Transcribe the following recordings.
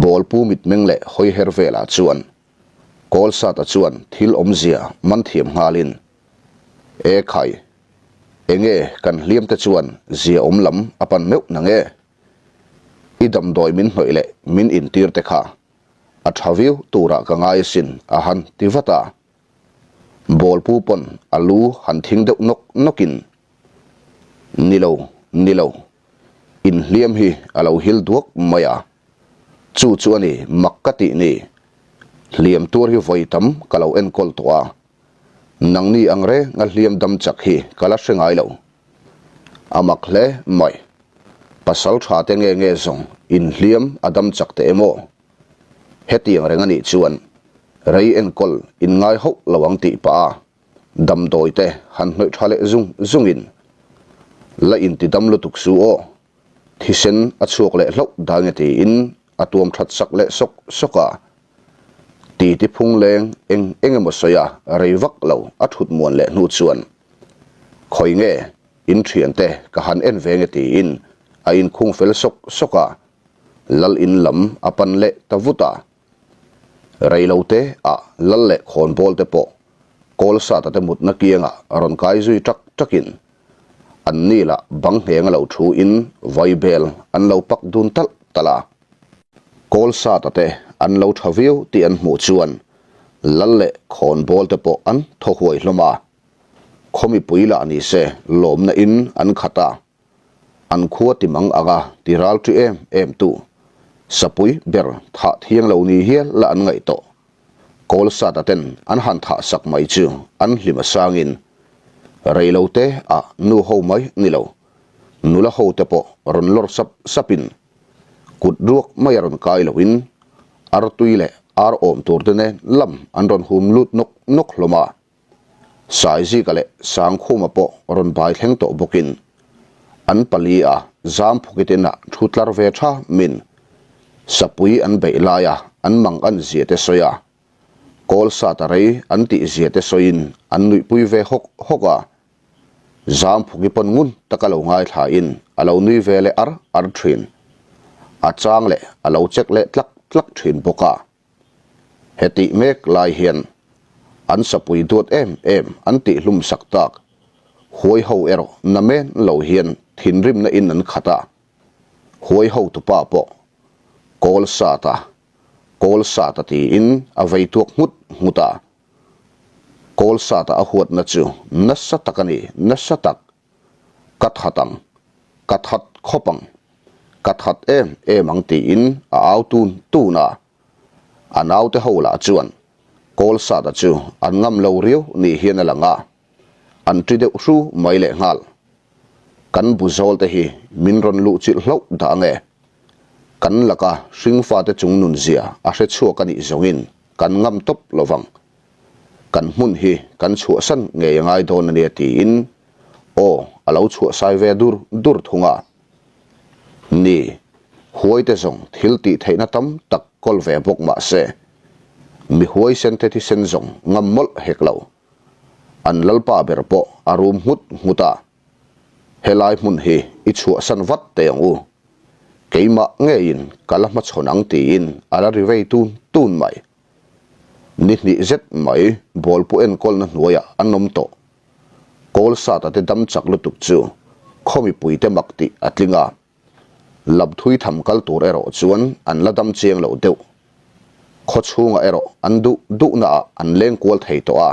Bawlpu mitmeng leh hawiher velah chuan Kawlsata chuan thil awmzia man thiam nghalin, E khai, enge kan hliam te chuan zia awm lam a pan meuh na nge? I damdawi min hnawih leh min intir te kha a tha viau turah ka ngai asin a han ti vat a. Bawlpu pawn a lu han thing deuh nawk nawkin, Ni lo, ni lo, inhliam hi a lo hil duak mai a, chu chu a ni mak ka tih ni. Hliam tur hi vawi tam ka lo enkawl tawh a, nangni ang renga hliam dam chak hi ka la hre ngai lo. A mak hle mai. Pasal tha te nge nge zawng inhliam a dam chak teh emaw? Hetiang reng a nih chuan rei enkawl in ngai hauh lo ang tih pah a damdawi te han hnawih tha leh zung zungin la inti dam lutuk su aw, thisen a chhuak leh hlauh dai nge tiin a tuam that sak leh sawk sawk a. Titi phung leng eng eng emaw sawi a rei vak lo a thut muan leh hnu chuan Khawi nge in thiante ka han en ve nge tiin a inkhung fel sawk sawk a, lal in lam a pan leh ta vut a. Rei lo te ah lal leh khawnbawl te pawh kawl sata te mutna kiangah rawn kai zui tak takin an ni lah bang ngheng a lo thu in vaibel an lo pak dun talh talh a. Kawl sata te an lo tha viau tih an hmuh chuan lal leh khawnbawl te pawh an thaw huai hlawm a. Khaw mipui lah ni se lawmna in an khat a. An khua ti mang anga ti ral ṭi em em tu sapui ber thah thiang lo ni hial la an ngaih tawh. Kawl sata ten an han thah sak mai chu an hlim a sangin rei lo te ah nu ho mai ni lo nula ho te pawh rawn lawr sap sapin kut ruak mai a rawn kai loin artui leh ar awm tur te nen lam an rawn hum lut nawk nawk hlawm a. Saizika leh Sangkhuma pawh rawn bai thleng tawh bawkin an pali a Zamphukit inah thu tlar ve tha min sapui an beih laia an mang an zia te sawi a, kawl sat a rei an tih zia te sawiin an nuihpui ve hawk hawk a. Zamphuki pawn ngun taka lo ngaithlain a lo nui ve leh ar ar thin. A chang leh a lo check leh tlak tlak thin bawk a. Hetih mek lai hian an sapui duat em em an tihhlum sak tak huai ho erawh na men lo hian thinrimna in an khat a, huai hotupa pawh kawl sat a, kawl sat a tiin a vei tuak nghut nghut a, kawl sat a a huatna chu nasa tak a ni, nasa tak. Ka that ang, ka that khawp ang, ka that em em ang tiin a au tun tun a. A naute ho lah chuan Kawlsata chu an ngam lo riau ni hian a lang a, an ṭi deuh hru mai lehnghal. Kan bu zawl te hi min rawn luh chilh hlauh dah ange. Kan laka hringfate chung nunzia a hre chhuak a nih zawngin kan ngam tawp lovang. Kan hmun hi kan chhuahsan ngei a ngai dawn a nia tiin aw a lo chhuahsai ve dur dur thung a. Ni, huaite zawng thil tih theihna tam tak kawl ve bawk mah se, mi huaisen te thisen zawng ngam mawlh hek lo. An lalpa ber pawh a rum nghut nghut a, Helai hmun hi i chhuahsan vat teh ang u. Keimah ngeiin ka la hmachhawn ang tiin a la ri vei tun tun mai. Ni hnih zet mai bawlpu enkawlna hnuaiah an awm tawh. Kawl sata te dam chak lutuk chu khaw mipuite mak tih a tling a. Lamthui tham kal tur erawh chuan an la dam chiang lo deuh. Khaw chhungah erawh an duh duhnaah an leng kual thei tawh a.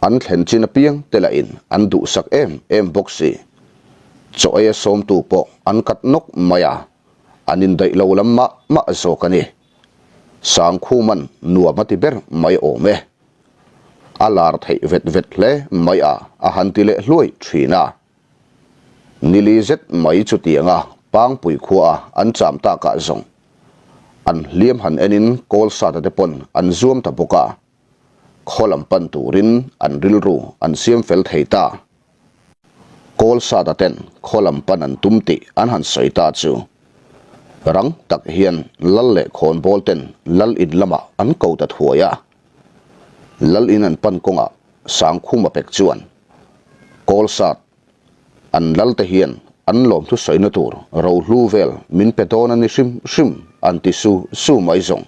An thlen chin apiang te lahin an duhsak em em bawk si. Chaw ei a sawmtu pawh an kat nawk mai a, an indaih lo lam mah mah zawk a ni. Sangkhuman nuam a ti ber mai awm e. A lar theih vet vet hle mai a, a han ti leh hluai thin a. Nili zet mai chutianga Pangpui khua a an cham takah zawng an hliam han enin Kawlsata te pawn an zuam ta bawk a. Khaw lam pan turin an rilru an siam fel thei ta. Kawl sata ten khaw lam pan an tum tih an han sawi ta chu rang tak hian lal leh khawnbawl ten lal in lamah an ko ta thuai a. Lal in an pan kawngah Sangkhuma pek chuan Kawl sat an lal te hian an lawmthu sawina tur rohlu vel min pe dawn a ni hrim hrim an ti su su mai zawng.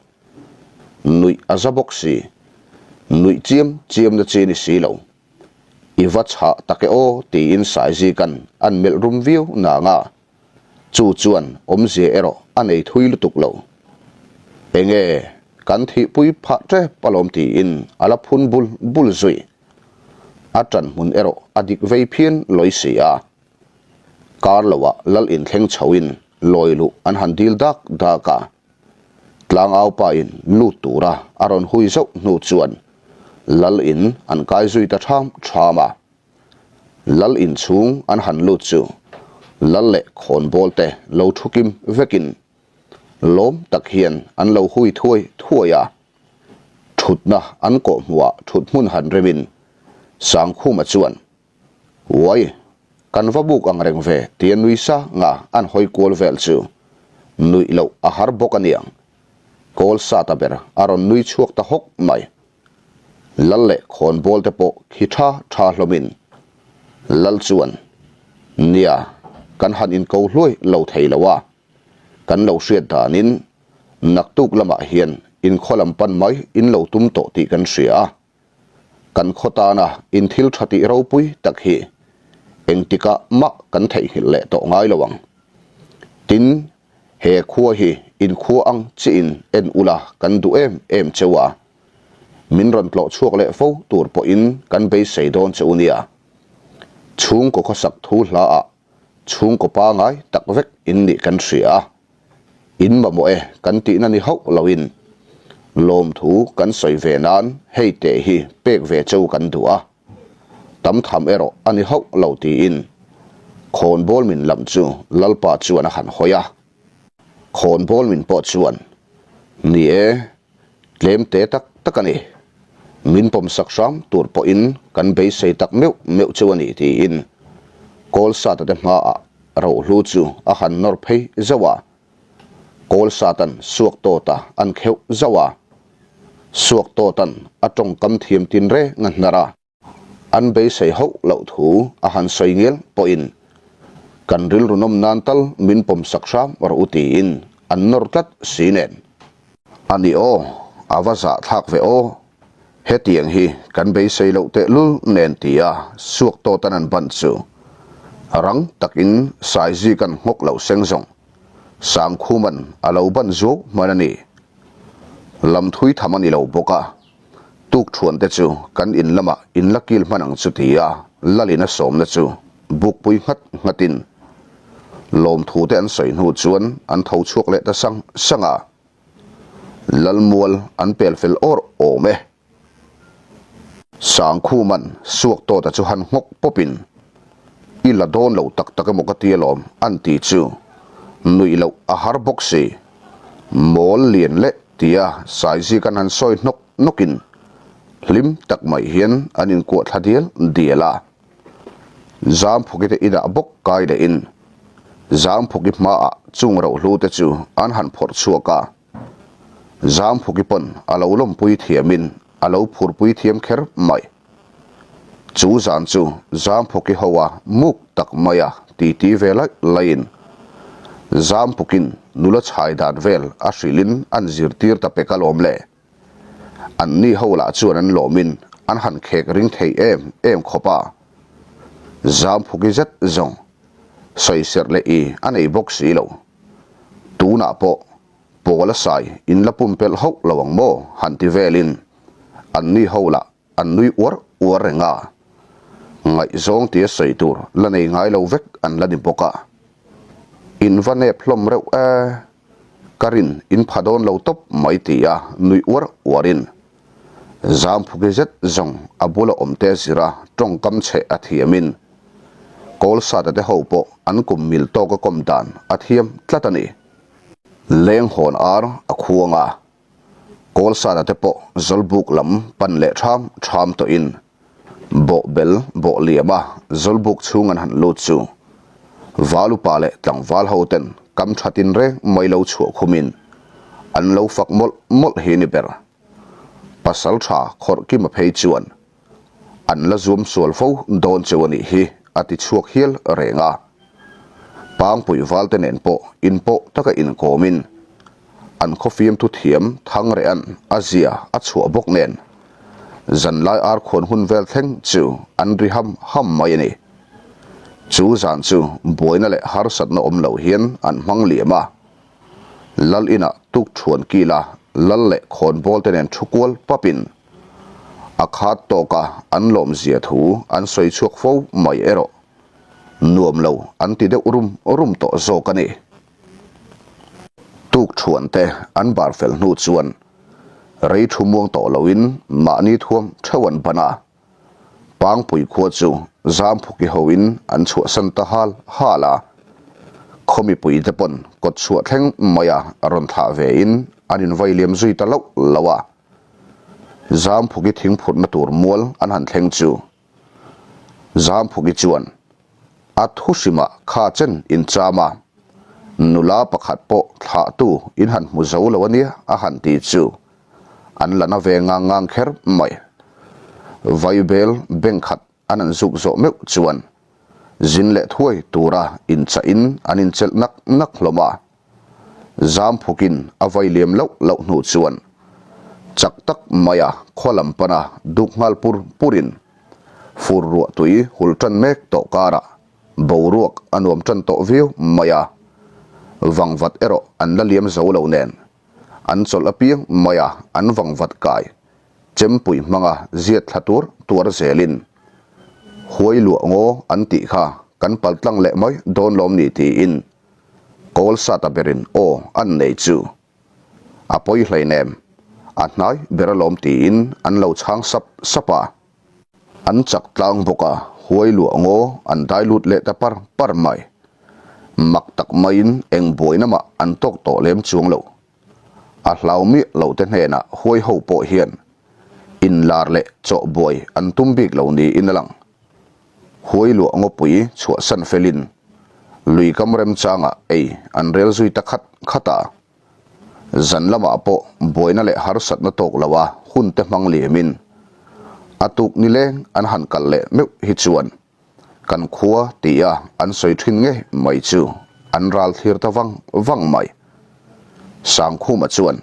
Nuih a za bawk si. Nuih chiam chiam na chi ni si lo. I va chhah tak e aw tiin Saizikan an melh rum viau nang a. Chu chuan awmzia erawh a nei thui lutuk lo. Enge kan thihpui phah tep alawm tiin a la phun bul bul zui. A ṭan hmun erawh a dik vei phian lawi si a. Kar loah lal inthleng chhoin lawi luh an han dil dak dak a. Tlangau pain lut tura a rawn hui zauh hnu chuan lal in an kai zui ta ṭham ṭham a. Lal inchhung an han lut chu lal leh khawnbawl te lo thu kim vekin lawm tak hian an lo hui thuai thuai a. Thutna an kawh hmuhah thut hmun han remin Sangkhuma chuan, Uai, kan va buk ang reng ve tia nui sanga an hawi kual vel chu nuih loh a har bawk aniang. Kawl sata ber a rawn nui chhuak ta hawk mai. Lal leh khawnbawl te pawh khi tha tha hlawmin Lal chuan, Nia, kan han inko hluai lo thei lo a, kan lo hriat danin naktuk lamah hian inkhaw lam pan mai in lo tum tawh tih kan hria a, kan khaw tana in thil tha tih ropui tak hi engtikah mah kan theihnghilh leh tawh ngai lo ang. Tin, he khua hi in khua ang chiin en ula kan duh em em cheu a, min rawn tlawh chhuak leh fo tur pawhin kan beisei dawn che u nia. Chhungkaw khawsak thu hlaah chhungkaw pangai tak vek in nih kan hria a, In mamawh e kan tihna ni hauh loin lawmthu kan sawi ve nan hei teh hi pek ve cheu kan duh a, tam tham erawh a ni hauh lo tiin khawnbawl min lam chu Lalpa chuan a han hawi a. Khawnbawl min pawh chuan, Ni e, tlem te tak tak a ni. Min pawmsak hram tur pawhin kan beisei tak meuh meuh cheu a ni tiin Kawlsata te hmaah Rohlu chu a han nawr phei zauh a, kawl satan suak tawta an kheuh zauh a, suak tawtan a tawngkam thiam tin reng a hnar a, an beisei hauh loh thu a han sawi ngial pawhin kan rilru nawm nan tal min pawmsak hram rawh u tiin an nawr tlat si nen. A ni aw, a va zahthlak ve aw, Hetiang hi kan beisei loh tehlul nen tia suak tawtan an ban chu rang takin Saizi kan nghawk lo seng zawng Sangkhuman a lo ban zuau hman a ni. Lam thui tham a ni lo bawk a, tukthuan te chu kan in lamah in la kil hman ang chu tia Lalin a sawmna chu bukpui nghat nghatin lawmthu te an sawi hnu chuan an tho chhuak leh ta sang sang a. Lalmual an pel fel awr awm e. Sangkhuman suak tawta chu han nghawk pawpin, I la dawn lo tak tak emaw ka ti alawm an ti chu nuih loh a har bawk si. Mawl lian leh tia Saizik an han sawi hnawk hnawkin hlim tak mai hian an inkuah thla dial dial a. Zamphuki te inah bawk kai lehin Zamphuki hmaah chung rohlu te chu an han phawrh chhuak a. Zamphuki pawn a lo lawmpui thiamin a lo phurpui thiam kher mai. Chu zan chu Zamphuki ho a muk tak mai a titi ve laih laihin Zamphukin nula chhai dan vel a hrilhin an zirtir ta pek alawm le. An ni ho lah chuan an lawmin an han khek ring thei em em khawp a. Zamphuki zet zawng sawiserh leh i a nei bawk si lo. Tunah pawh pawl a sai in la pumpelh hauh lo ang maw han ti velin an ni ho lah an nui uar uar reng a. Ngaihzawng tia sawi tur la nei ngai lo vek an la ni bawk a. In va nep hlawm reuh e. Ka rin in pha dawn lo tawp mai ti a nuih uar uarin Zamphuki zet zawng a bula awm te zira tawngkam chheh a thiamin Kawlsata te ho pawh an kum mil tawka kawm dan a thiam tlat a ni. Lenghawn ar a khuang a, Kawlsata te pawh Zawlbuk lam pan leh ṭham ṭham tawhin Bawhbel bawh liama Zawlbuk chhung an han lut chu Valupa leh tlangval ho ten kam tha tin reng mai lo chhuah khumin an lo fak mawlh mawlh hi ni ber. Pasal tha khawrh kima phei chuan an la zuam sual fo dawn cheu a nih hi a ti chhuak hial reng a. Pangpui valte nen pawh inpawh taka inkawmin. An khaw fiamthu thiam Thangrea'n a zia a chhuah bawk nen zanlai arkhuan hun vel thleng chu an ri ham ham mai a ni. Chu zan chu buaina leh harsatna awm lo hian an hmang liam a. Lal inah tuk thuan kila lal leh khawnbawl te nen thu kual papin a khat tawka an lawmzia thu an sawi chhuak fo mai erawh nuam lo an ti deuh rum rum tawh zawk a ni. Tuk thuan te an bar fel hnu chuan rei thu muang tawh loin mahni thuam theuh an ban a. Pangpui khua chu Zamphuki hoin an chhuahsan ta hal hal a, khaw mipuite pawn kawt chhuah thleng maia rawn thlah vein an invai liam zui ta loh loh a. Zamphuki thingphurhna tur mual an han thleng chu Zamphuki chuan a thu hrimah kha chen incham a, nula pakhat pawh thlahtu in han hmu zo lo a nia a han ti chu An la na ve ngang ngang kher mai. Vaibel bank khat an an zuk zawh meuh chuan zin leh thuai tura inchah-in an inchelh nak nak hlawm a. Zam phukin a vai liam loh loh hnu chuan chak tak maia khaw lam pana duk nghal pur purin fur ruah tui hul tan mek tawh karah boruak a nuam tan tawh viau mai a. Vangvat erawh an la liam zo lo nen An chawlh apiang mai a, an vangvat kai chempui hmanga ziat thla tur tuar zelin huai luah ngaw an tih kha kan pal tlang leh mai dawn lawm ni tiin kawl sata berin aw an nei chu a pawi hleinem a hnai ber alawm tiin an lo chhang sap sap a. An chak tlang bawk a, huai luah ngaw an dai lut leh ta par par mai. Mak tak maiin eng buaina mah an tawk tawh lem chuang lo. A hlau miah lo te hnenah huai ho pawh hian inlar leh chawh buai an tum bik lo niin a lang. Huai luah ngawpui chhuahsan felin lui kam remchangah ei an rel zui ta khat khat a. Zan lamah pawh buaina leh harsatna tawk lo a hun te hmang liamin a tuk nileng an han kal leh meuh hi chuan kan khua tia an sawi thin nge mai chu an ral thlir ta vang vang mai. Sangkhuma chuan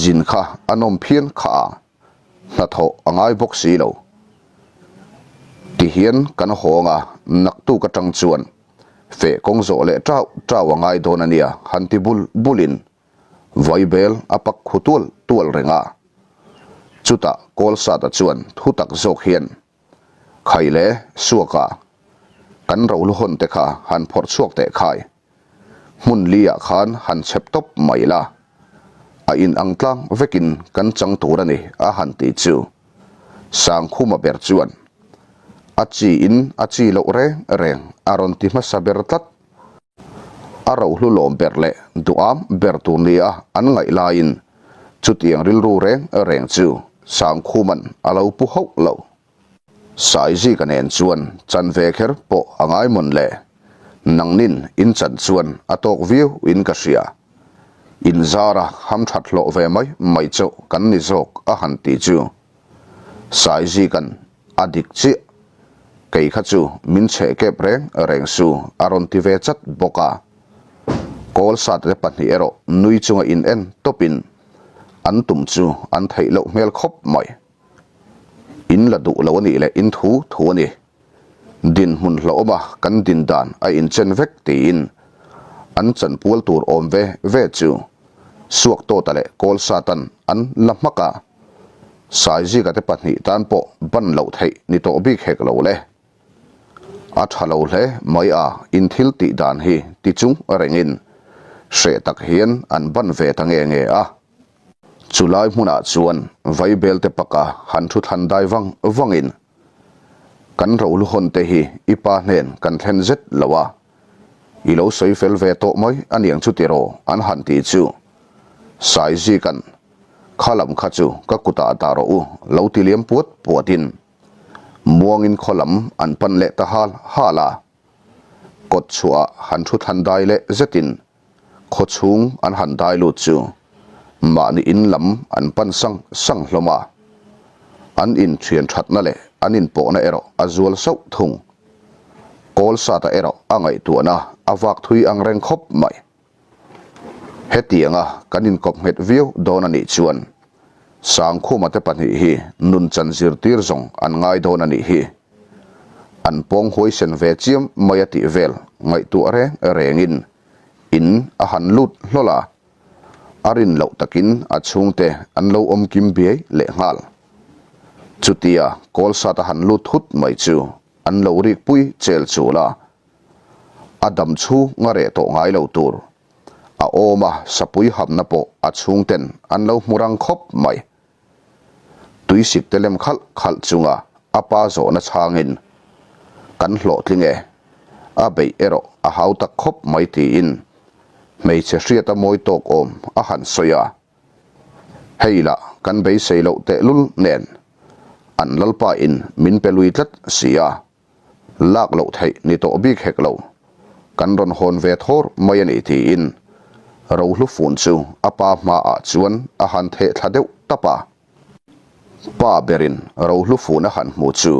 zin kha a nawm phian kha a, hnathawh a ngai bawk si lo. Tihian kan hawng a, naktuk atang chuan Feh kawng zawh leh ṭau ṭau a ngai dawn a nia, han ti bul bulin Vaibel a pak khu tual tual reng a. Chutah Kawlsata chuan thu tak zawk hian, Khai le, Suaka, kan rohlu hawn te kha han phawrh chhuak teh khai. Hmun li ah khan han chhep tawp mai la, a in ang tlang vekin kan chang tur a ni, a han ti chu. Sangkhuma ber chuan a chi in a chi loh reng reng a rawn ti hmasa ber tlat. A rohlu lawm ber leh duham ber tur nia an ngaih laiin chutiang rilru reng reng chu Sangkhuma'n a lo pu hauh lo. Saizika nen chuan chan ve kher pawh a ngai mawn le, nangnin in chan chuan a tawk viau in ka hria. In zara ham that hlawh ve mai mai chauh kan ni zawk a han ti chu Saizikan a dik chiah. Kei kha chu min chheh kep reng reng su a rawn ti ve chat bawk a. Kawl sate pahnih erawh nui chunga in en tawpin an tum chu an theih loh hmel khawp mai. In la duh lo a nih leh in thu thu a ni. Dinhmun hlauhawma kan din dan a inchen vek tiin an chanpual tur awm ve ve chu Suaktawta leh Kawlsatan an la hmak a, Saizika te pahnih tan pawh ban loh theih ni tawh bik hek lo le. A tha lo hle mai a, in thil tih dan hi ti chung rengin hreh tak hian an ban ve ta nge nge a. Chulai hmunah chuan Vaibelte paka han thu thlan dai vang vangin Kan rohlu hawn te hi i pa hnen kan thlen zet lo a, i lo sawi fel ve tawh mai a niang chu tiraw an han ti chu Saizikan kha lam kha chu ka kutah dah rawh u lo ti liam puat puatin muangin khaw lam an pan leh ta hal hal a, kawt chhuah han thu thlan dai leh zetin khaw chhung an han dai lut chu mahni in lam an pan sang sang hlawm a, an inthian thatna leh an inpawhna erawh a zual sauh thung. Kawl sata erawh a ngaihtuahna a vak thui ang reng khawp mai. Hetianga kan inkawp nghet viau dawn a nih chuan Sangkhuma te pahnih hi nunchan zirtir zawng an ngai dawn a nih hi. An pawng huaisen ve chiam mai a tih vel ngaihtuah reng rengin in a han lut hlawl a, a rin loh takin a chhungte an lo awm kim biai leh nghal. Chutia Kawlsat a han lut thut mai chu an lo rik pui chel chul a, a dam chhung a reh tawh ngai lo tur. A awm a, sapui hamna pawh a chhungten an lo hmu rang khawp mai. Tuisik te lem khalh khalh chunga a pa zawhna chhangin, Kan hlawhtling e, a beih erawh a hau tak khawp mai tiin hmeichhe hriata mawi tawk awm a han sawi a. Hei lah kan beisei loh tehlul nen an lalpa in min pe lui tlat si a. Lak loh theih ni tawh bik hek lo, kan rawn hawn ve thawr mai a ni tiin Rohlu fun chu a pa hmaah chuan a han theh thla deuh tap a. Pa berin Rohlu fun a han hmu chu,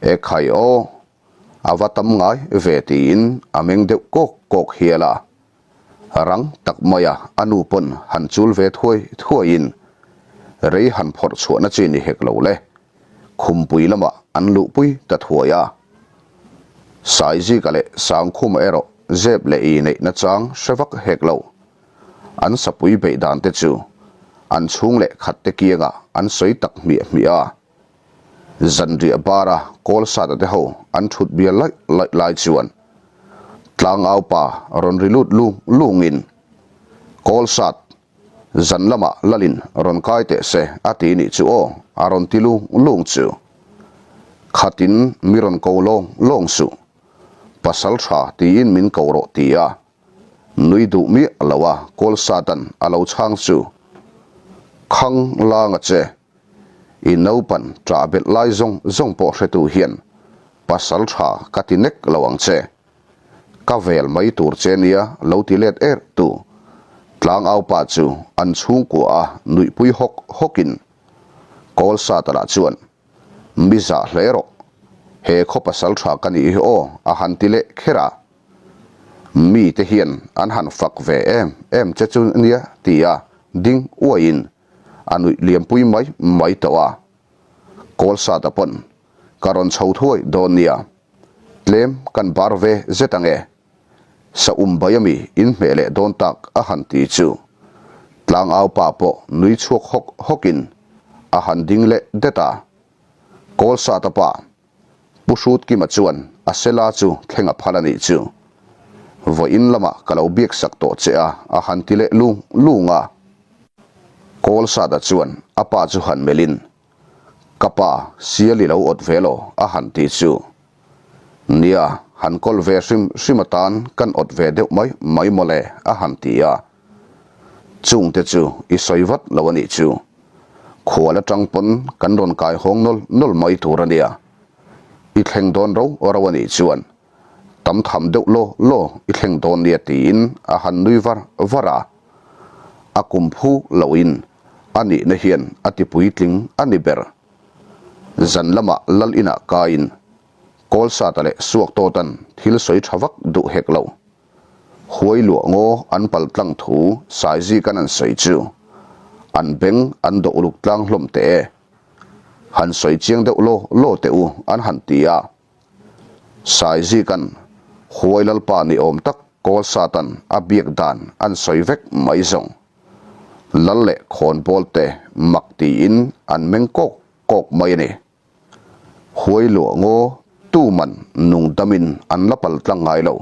E khai aw, a va tam ngai ve tiin a meng deuh kawk kawk hial a. Rang tak maia a nu pawn han chul ve thuai thuaiin rei han phawrh chhuahna chi ni hek lo le. Khumpui lamah an luhpui ta thuai a. Saizika leh Sangkhuma erawh zep leh i neih nachang hre vak hek lo. An sapui beih dan te chu an chhung leh khat te kiangah an sawi tak hmiah hmiah a. Zanriah bara Kawlsata te ho an thut bial laih laih lai chuan Tlangau pa rawn ri lut lung lungin Kawlsat Zan lamah Lalin rawn kai teh se a ti nih chu aw, a rawn ti lung lung chu. Khatin mi rawn ko lawng lawng suh. Pasal tha tiin min ko rawh ti a, nui duh miah lo a kawl Satan a lo chhang chu. Khang langa che, i naupan ṭah belh lai zawng zawng pawh hretu hian pasal tha ka ti nek lo ang che. Ka vel mai tur che nia lo ti let er tu. Tlangau pa chu an chhungkua a nuihpui hawk hawkin Kawlsata lah chuan, Mi zah hle rawh, he khaw pasal tha ka nih hi aw a han ti leh kher a. Mi te hian an han fak ve em em che chu nia tia ding uaiin a nuih liampui mai mai tawh a. Kawlsata pawn ka rawn chho thuai dawn nia. Tlem kan bar ve zet ang e. Sa um bai ami in hmeh leh dawn tak a han ti chu tlangau pa pawh nui chhuak hawk hawk in a han ding leh det a. Kawlsata pa Pu Hrutkima chuan a sela chu thleng a phal a nih chu. Vawiin lamah ka lo biak sak tawh che a a han ti leh lung lung a. Kawlsata chuan a pa chu han melh in Ka pa, sial i lo awt ve lo, a han ti chu. Nia, han kawl ve hrim hrim atan kan awt ve deuh mai mai mawle, a han ti a. Chungte chu i sawi vat lo a nih chu. Khual atang pawn kan rawn kai hawng nawl nawl mai tur a nia. I thleng dawn ro ro a nih chuan tam tham deuh law law i thleng dawn nia tiin a han nui var var a. A kum phu loin a nihna hian a ti puitling a ni ber. Zan lamah lal inah kaiin Kawlsata leh Suaktawtan thil sawi tha vak duh hek lo. Huai luah ngaw an pal tlang thu Saizikan an sawi chu an beng an dawh uluk tlang hlawm teh e. Han sawi chiang deuh law law teh u an han ti a. Saizikan Huai Lalpa ni awm tak Kawlsatan a biak dan an sawi vek mai zawng. Lal leh khawnbawl te mak tiin an meng kawk kawk mai a ni. Huai luah ngaw tuman nung damin an la pal tlang ngai lo.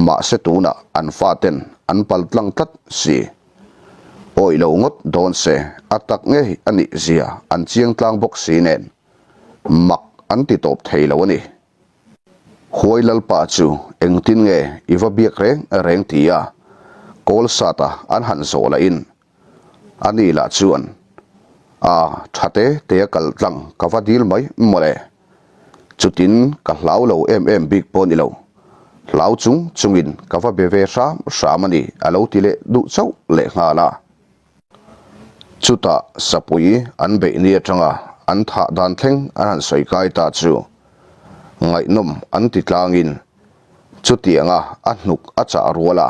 Mahse tunah an faten an pal tlang tlat si. Awih lo ngawt dawn se a tak ngei a nih zia an chiang tlang bawk si nen. Mak an ti tawp thei lo a ni. Huai Lalpa chu engtin nge i va biak reng reng ti a, kawl sat a an han zawh lah in a ni lah chuan a tha te te a kal tlang ka va dil mai mawle. Chutin ka hlau lo em em bik pawh ni lo, hlau chung chungin ka va be ve hram hram a ni a lo ti leh duh chauh leh nghal a. Chutah sapui an beih ni atanga an thah dan thleng an han sawi kai ta chu ngaihnawm an ti tlangin chutianga a hnuk a chah rual a.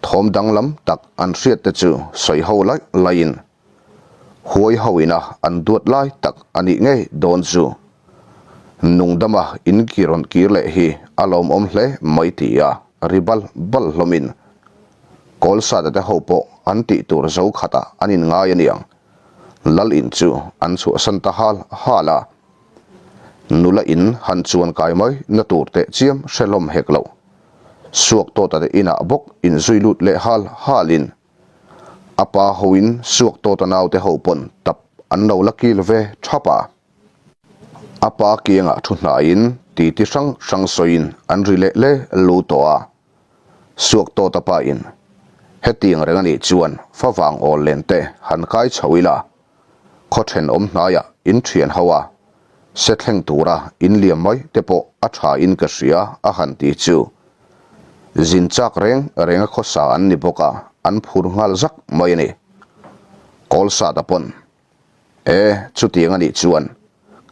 Thawm danglam tak an hriat te chu sawi ho laih laihin huai ho ina an duat lai tak a nih ngei dawn chu. Nungdama in ki rawn kir leh hi a lawmawm hle mai ti a ri bal bal hlawmin Kawlsate te ho pawh an tih tur zo khatah an inngai aniang. Lal in chu an chhuahsan ta hal hal a. Nula in han chuan kai mai na tur teh chiam hre hlawm hek lo. Suak tawta te inah bawk inzui lut leh hal halin a pa hoin suak tawta naute ho pawn tap an lo la kil ve thap a. A pa kiangah thu hnaiin titi hrang hrang sawiin an ri leh le lu tawh a. Suak tawta pa in hetiang reng anih chuan favang awl len te han kai chho ila khaw thenawm hnaiah in thian ho a, se thleng tura in liam mai te pawh a tha in ka hria a han ti chu. Zin chak reng reng a khawsa an ni bawk a, an phur nghal zak mai a ni. Kawlsata pawn, E, chutiang a nih chuan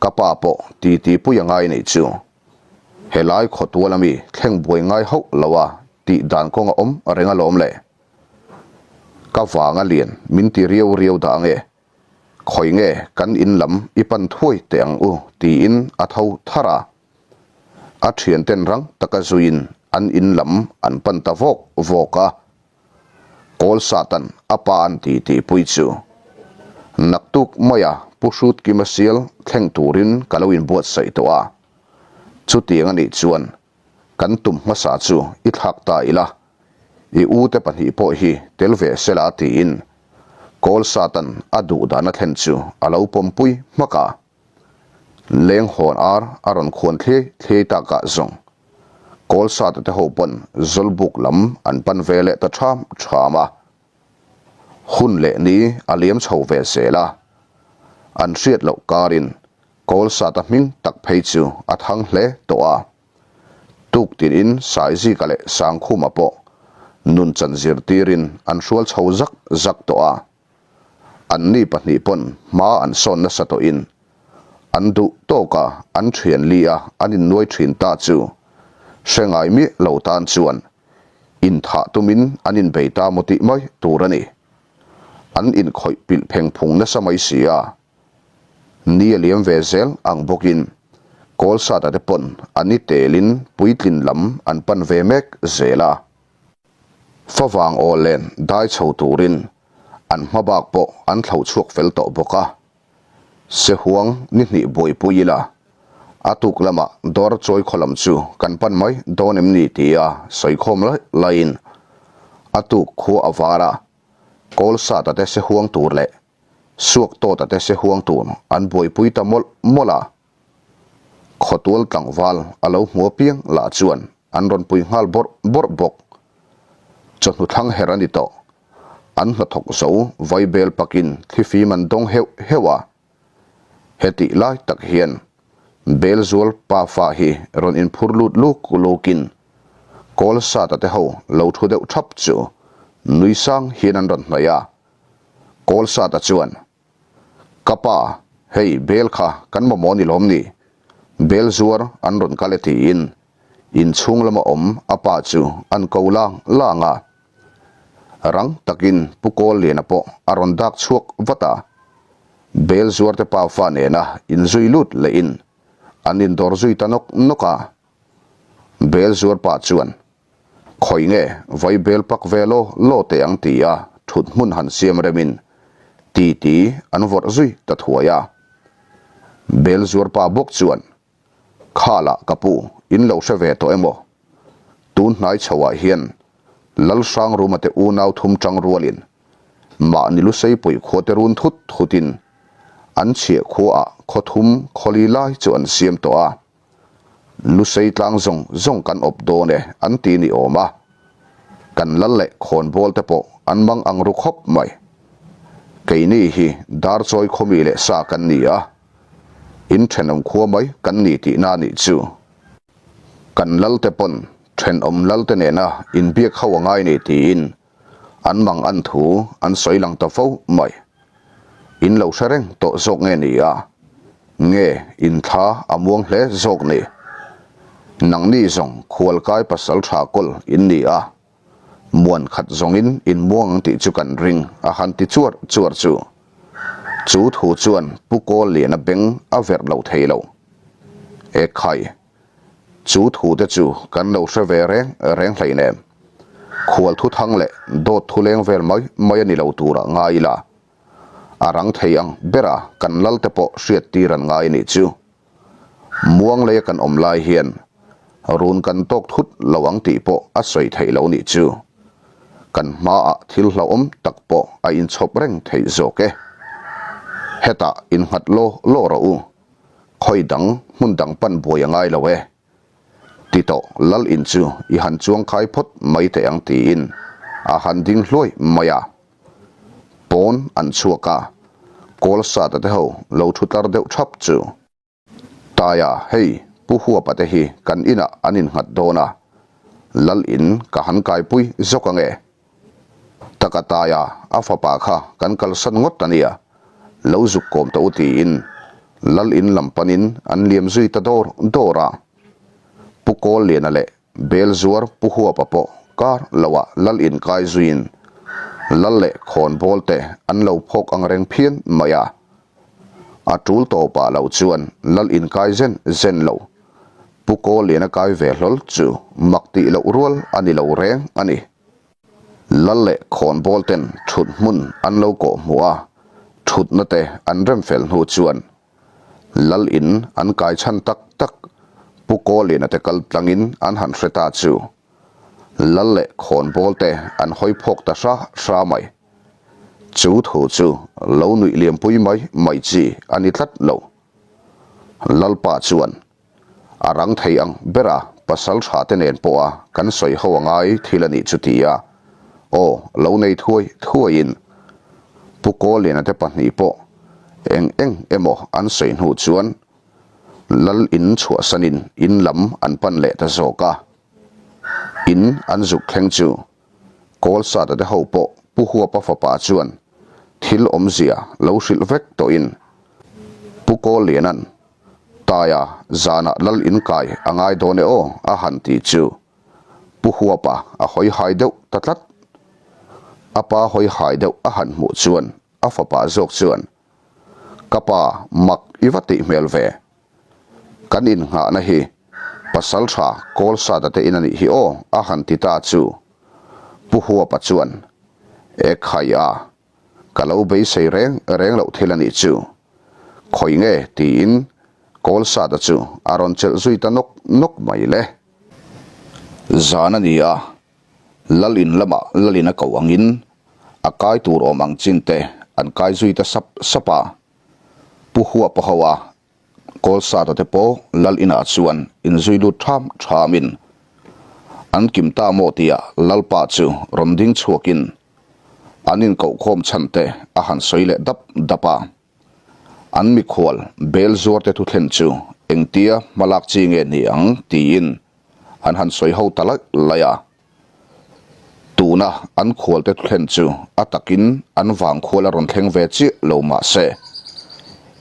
ka pa pawh titi pui a ngai nih chu. Helai khawtual ami thleng buai ngai hauh lo a tih dan kawng a awm reng alawm le. Ka vanga lian min ti riau riau dah ange, khawi nge kan in lam i pan thuai teh ang u tiin a tho thar a. A thianten rang taka zuiin an in lam an pan ta vawk vawk a. Kawl Satan a pa an ti tih pui chu naktuk maia Pu Hrutkima sial thleng turin ka lo inbuatsaih tawh a. Chutiang anih chuan Kan tum hmasa chu i thlak ta ila, i u te pahnih pawh hi tel ve sela tiin Kawl Satan a duh dan a thlen chu a lo pawmpui hmak a. Leng hawn ar a rawn khuan thliai thliai takah zawng Kawl Sata te ho pawn Zawlbuk lam an pan ve leh ta ṭham ṭham a. Hun leh ni a liam chho ve zel a, an hriat loh karin Kawlsata hming tak phei chu a thang hle tawh a. Tuk tinin Saizika leh Sangkhuma pawh nunchan zirtirin an hrual chho zak zak tawh a. Anni pahnih pawn hma an sawn nasa tawhin an duh tawka an thian li a an innuai thin ta chu hre ngai miah lo tan chuan inthah tumin an inbei ta maw tih mai tur a ni. An inkhawih pilh pheng phung nasa mai si a. Ni a liam ve zel ang bawkin Kawlsata te pawn an i telin puitlin lam an pan ve mek zel a. Favang aw len dai chho turin an hma bak pawh an thlo chhuak fel tawh bawk a. Sehuang ni hnih buaipui ila a tuk lamah dawr chawi khaw lam chu kan pan mai dawn em ni tia sawikhawm laih laiin a tuk khua a var a, Kawlsata te sehuang tur leh Suak tawta te se huang tur an buaipui ta mawlh mawlh a. Khawtual tlangval a lo hmu apiang lah chuan an rawn pui nghal bawrh bawrh bawk. Chawhnu thlang her a ni tawh. An hnathawk zo vaibel pakin thlifim an dawng heuh heuh a. Hetih lai tak hian Belzual pafa hi rawn inphur lut luk lukin Kawlsata te ho lo thu deuh thap chu nui sang hian an rawn hnaih a. Kawlsata chuan, Ka pa, hei bel kha kan mamawh ni lawm ni? Bel zuar an rawn kal e tiin inchhung lama awm a pa chu an ko lang lang a. Rang takin Pu Kawlliana pawh a rawn dak chhuak vat a. Bel zuarte pafa nena inzui lut lehin an indawr zui ta nawk nawk a. Bel zuar pa chuan, Khawi nge vai bel pak ve law law teh ang ti a thut hmun han siam remin titi an vawrh zui ta thuai a. Bel zuar pa bawk chuan, Khalah ka pu, in lo hre ve tawh emaw? Tun hnai chhoah hian Lalhrang Ruma te unau thum tang rualin mahni Luseipui khua te run thut thutin an chhiah khuaah khaw thum khawli lai chu an siam tawh a. Lusei tlang zawng zawng kan awp dawn e an ti ni awm a, kan lal leh khawnbawl te pawh an mang ang ru khawp mai. Keini hi Darchawi khawmi leh sa kan ni a, in thenawm khua mai kan ni tihna nih chu. Kan lal te pawn thenawm lal te nena inbiak ho a ngai ni tiin an mang an thu an sawi lang ta fo mai. In lo hre reng tawh zawk nge ni a? Nge in thla a muang hle zawk ni? Nangni zawng khualkai pasal tha kawl in ni a. Muan khat zawngin in muang ang tih chu kan ring a han ti chuar chuar chu. Chu thu chuan Pu Kawlliana beng a verh lo thei lo. E khai, chu thu te chu kan lo hre ve reng reng hleinem. Khual thu thang leh dawt thu leng vel mai mai a ni lo turah ngai ila. A rang thei ang bera kan lal te pawh hriat tir an ngai a nih chu. Muang leia kan awm lai hian run kan tawk thut lo ang tih pawh a sawi theih lo nih chu. Kan hmaah thil hlauhawm tak pawh a inchhawp reng theih zawk e. Hetah innghat law law rawh u. Khawi dang hmun dang pan buai a ngai lo e. Ti tawh lal in chu i han chuang khai phawt mai teh ang tiin a han ding hluai mai a. Pawn an chhuak a, kawl sata te ho lo thu tlar deuh thap chu. Taia, hei Pu Huapa te hi kan inah an innghat dawn a, lal in ka han kaipui zawk ange. Taka Taia, a fapa kha kan kalsan ngawt a nia, lo zuk kawm tawh u tiin lal in lam panin an liam zui ta dawr dawr a. Pu Kawlliana leh Bel zuar Pu Huapa pawh kar loah lal in kai zuiin lal leh khawnbawl te an lo phawk ang reng phian mai a. A tul tawpah lo chuan lal in kai zen zen lo. Pu Kawlliana kai ve hlawl chu mak tih loh rual a ni lo reng a ni. Lal leh khawnbawl ten thut hmun an lo kawh hmuh a, thutna te an rem fel hnu chuan Lal in an kai chhan tak tak Pu Kawlina te kal tlangin an han hre ta chu Lal leh khawnbawl te an hawi phawk ta hra hra mai. Chu thu chu lo nuih liampui mai mai chi a ni tlat lo. Lalpa chuan A rang thei ang bera pasal tha te nen pawha kan sawi ho a ngai thil a nih chu ti a, aw lo nei thuai thuaiin Pu Kawlliana te pahnih pawh eng eng emaw an sawi hnu chuan Lal in chhuahsanin in lam an pan leh ta zawk a, in an zuk thleng chu Kawlsata te ho pawh Pu Huapa fapa chuan thil awmzia lo hrilh vek tawhin Pu Kawlliana'n Taia zanah lal in kai a ngai dawn e aw a han ti chu Pu Huapa a hawi hai deuh ta tlat. A pa hawi hai deuh a han hmuh chuan a fapa zawk chuan, Ka pa mak i va tih hmel ve. Kan innghahna hi pasal tha Kawlsata te in a nih hi aw a han ti ta chu Pu Huapa chuan, E khai a, Ka lo beisei reng reng loh thil a nih chu. Khawi nge tiin Kawlsata chu a rawn chelh zui ta nawk nawk mai le. Zan a ni a, Lal in lamah Lalin a koh angin a kai tur awm ang chin te an kai zui ta sap sap a. Pu Huapa ho a Kawlsata te pawh Lal inah chuan inzui lut ṭham ṭhamin an kim ta maw tia Lalpa chu rawn ding chhuakin An inkohkhawm chhan te a han sawi leh dap dap a. An mikhual bel zuar te thuthlen chu engtia hmalak chi nge ni ang tiin an han sawi ho ta laih laih a. Tuna an khual te thuthlen chu a takin an vangkhual a rawn thleng ve chiah lo mah se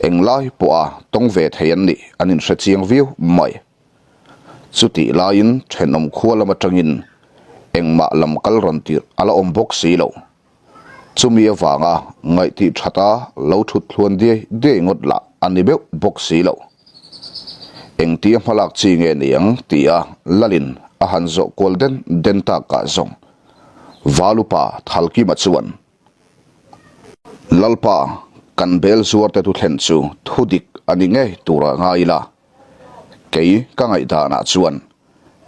englai pawha tawng ve thei an nih an inhre chiang viau mai. Chutih laiin thenawm khua lam atangin engmah lam kal rawn tirh a la awm bawk si lo. Chumi avanga ngaihtih thata lo thut thluan diai diai ngawt lah a ni beuh bawk si lo. Engtia hmalak chi nge niang tia Lalin a han zawh kual den den takah zawng Valupa Thalkima chuan Lalpa kan bel zuarte thu thlen chu thudik a ni ngei tura ngai ila. Kei ka ngaihdanah chuan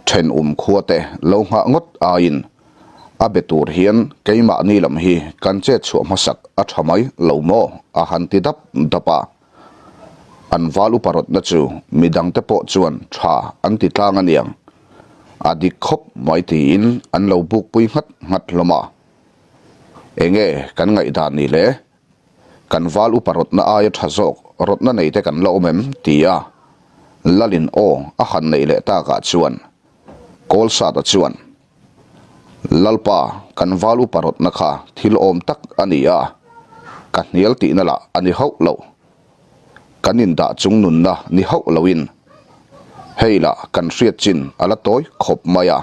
thenawm khuate lo nghah ngawt aiin a be tur hian keimahni lam hi kan chet chhuah hmasak a tha mai lo maw a han ti dap dap a. An val upa rawtna chu midangte pawh chuan tha an ti tlang aniang. A dik khawp mai tiin an lo bukpui nghat nghat hlawm a. Enge kan ngaihdan ni le? Kan val upa rawtna aia tha zawk rawtna nei te kan la awm em? ti a Lalin aw a han neih leh takah chuan Kawlsata chuan Lalpa kan val upa rawtna kha thil awm tak a ni a, ka hnial tihna lah a ni hauh lo. Kan indah chung nunna ni hauh loin hei lah kan hriat chin a la tawi khawp mai a.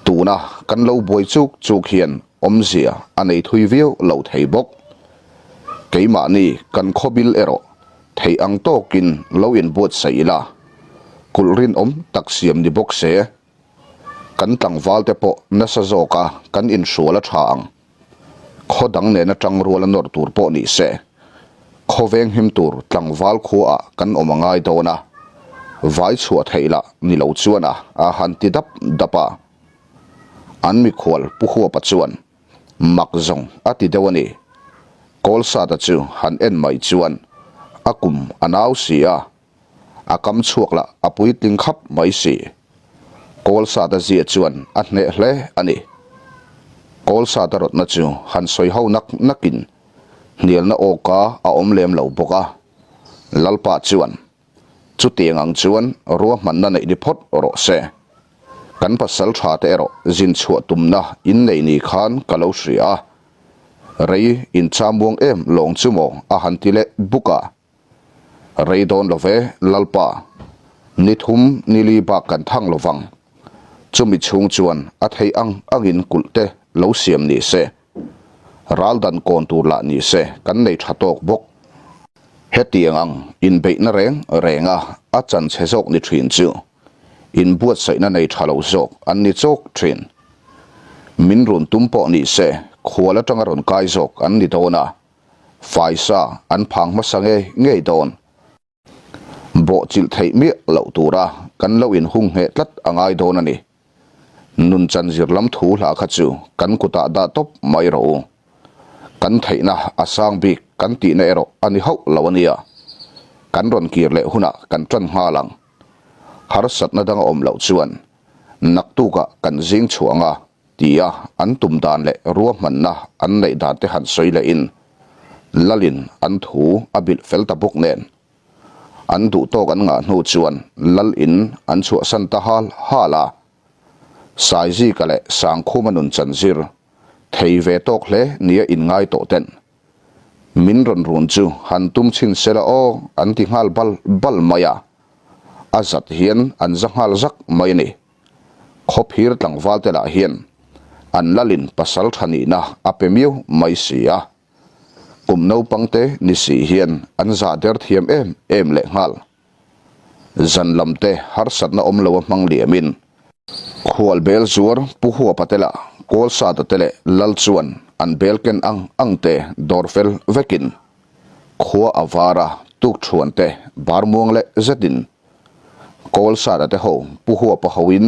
Tuna kan lo buai chuk chuk hian awmzia a nei thui viau lo thei bawk. Keimahni kan khawbil erawh theih ang tawkin lo inbuatsaih ila, kulh rinawm tak siam ni bawk se, kan tlangval te pawh nasa zawka kan inhrual a tha ang. Khaw dang nena tang rual a nawr tur pawh ni se, khaw veng him tur tlangval khuaah kan awm a ngai dawn a, vai chhuah theih lah ni lo chuan a a han ti dap dap a. An mikhual Pu Huapa chuan mak zawng a ti deuh a ni. Kawlsata chu han en mai chuan a kum a nau si a, A kam chhuak lah a puitling khap mai si. Kawlsata zia chuan a hneh hle a ni. Kawlsata rawtna chu han sawi ho nak nakin hnialna awka a awm lem lo bawk a. Lalpa chuan, Chutiang ang chuan ruahmanna neih ni phawt rawh se. Kan pasal tha te erawh zin chhuah tumna in nei ni khan ka lo hria a. Rei incham muang em lawng chu maw a han ti leh buk a. Rei dawn lo ve, Lalpa. Ni thum ni li bak kan thang lo vang. Chumi chhung chuan a theih ang angin kulh te lo siam ni se. Ral dan kawn tur lah ni se kan nei tha tawk bawk. Hetiang ang inbeihna reng renga a chan chhe zawk ni thin chu inbuatsaihna nei tha lo zawk an ni chawk thin. Min run tum pawh ni se khual atanga rawn kai zawk an ni dawn a. Faisa an phang hmasa ngei ngei dawn. Bawhchilh theih miah loh tura kan lo inhung ngheh tlat a ngai dawn a ni. Nun chan zir lam thu hla kha chu kan kutah dah tawp mai rawh u. Kan theihna a sang bik kan tihna erawh a ni hauh lo a nia. Kan rawn kir leh hunah kan tan nghal ang. Harsatna dang a awm loh chuan naktukah kan zing chhuah ang a. Tia an tum dan leh ruahmanna an neih dan te han sawi lehin Lalin an thu a bilh fel ta bawk nen an duh tawk an ngah hnu chuan Lalin an chhuahsan ta hal hal a. Saizika leh Sangkhuma nun chanzir thei ve tawk hle nia inngai tawh ten min rawn run chu han tum chhin sela aw an ti nghal bal bal mai a, a zat hian an za nghal zak mai a ni. Khawphir tlangval te lah hian an lalin pasal tha nihna a pe miau mai si a, kum naupang te ni si hian an zah der thiam em em leh nghal. Zan lam te harsatna awm lo a hmang liamin khual bel zuar Pu Huapa te lah Kawlsata te leh Lal chuan an bel ken ang ang te dawr fel vekin khua a var a tuk thuan te bar muang leh zetin Kawlsara te ho Pu Huapa hoin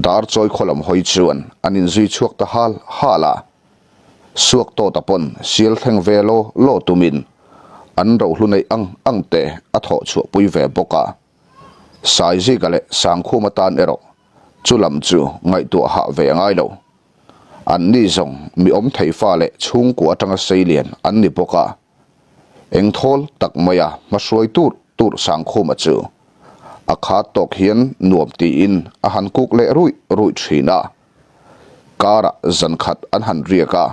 dar chawi khaw lam hawi chuan an inzui chhuak ta hal hal a. Suak tawta pawn sial thleng ve law law tumin an rohlu neih ang ang te a thawh chhuah pui ve bawk a. Saizika leh Sangkhuma tan erawh chu lam chu ngaihtuah hah ve a ngai lo. An ni zawng mi awm thei fa leh chhungkua atanga seilian an ni bawk a. Eng thawl tak maia hmahruai tur tur Sangkhuma chu a khat tawk hian nuam tiin a han kuk leh ruih ruih thin a. Karah zan khat an han riak a,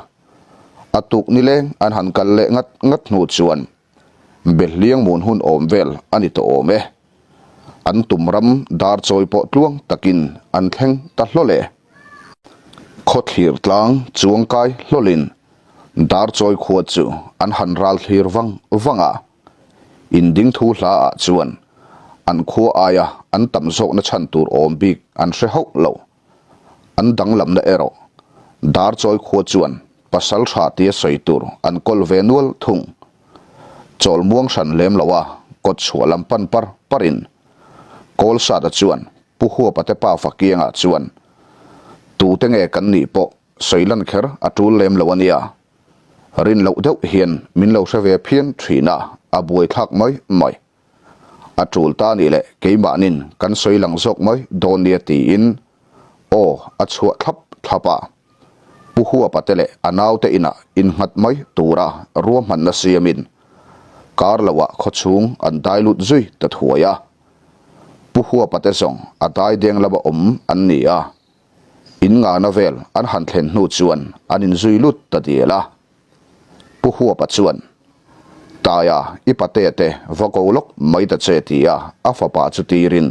a tuk nileng an han kal leh ngat ngat hnu chuan Behliang mun hun awm vel a ni tawh awm e. An tum ram dar chawi pawh tluang takin an thleng ta hlawlh e. Khawthlir tlang chuangkai hlawlhin Darchawi khua chu an han ral thlir vang vang a, inding thu hla ah chuan an khua aia an tam zawkna chhan tur awm bik an hre hauh lo. An danglamna erawh Darchawi khua chuan pasal tha tia sawi tur an kawl ve nual thung. Chawl muang hran lem lo a kawt chhuah lam pan par parin Kawlsata chuan Pu Huapa te pafa kiangah chuan tute nge kan nih pawh Sawi lan kher a tul lem lo a nia. Rin loh deuh hian min lo hre ve phian thin a, a buaithlak mai mai. A tul ta nih leh keimahnin kan sawi lang zawk mai dawn nia tiin aw a chhuah thlap thlap a. Pu Huapa te leh a naute inah innghat mai tura ruahmanna siamin kar loah khawchhung an dai lut zui ta thuai a. Pu Huapa te zawng a dai deng lama awm an ni a. In ngana vel an han thlen hnu chuan an inzui lut ta dial a. Pu Huapa chuan, Taia, i patea te va ko lawk mai ta che ti a a fapa chu tirin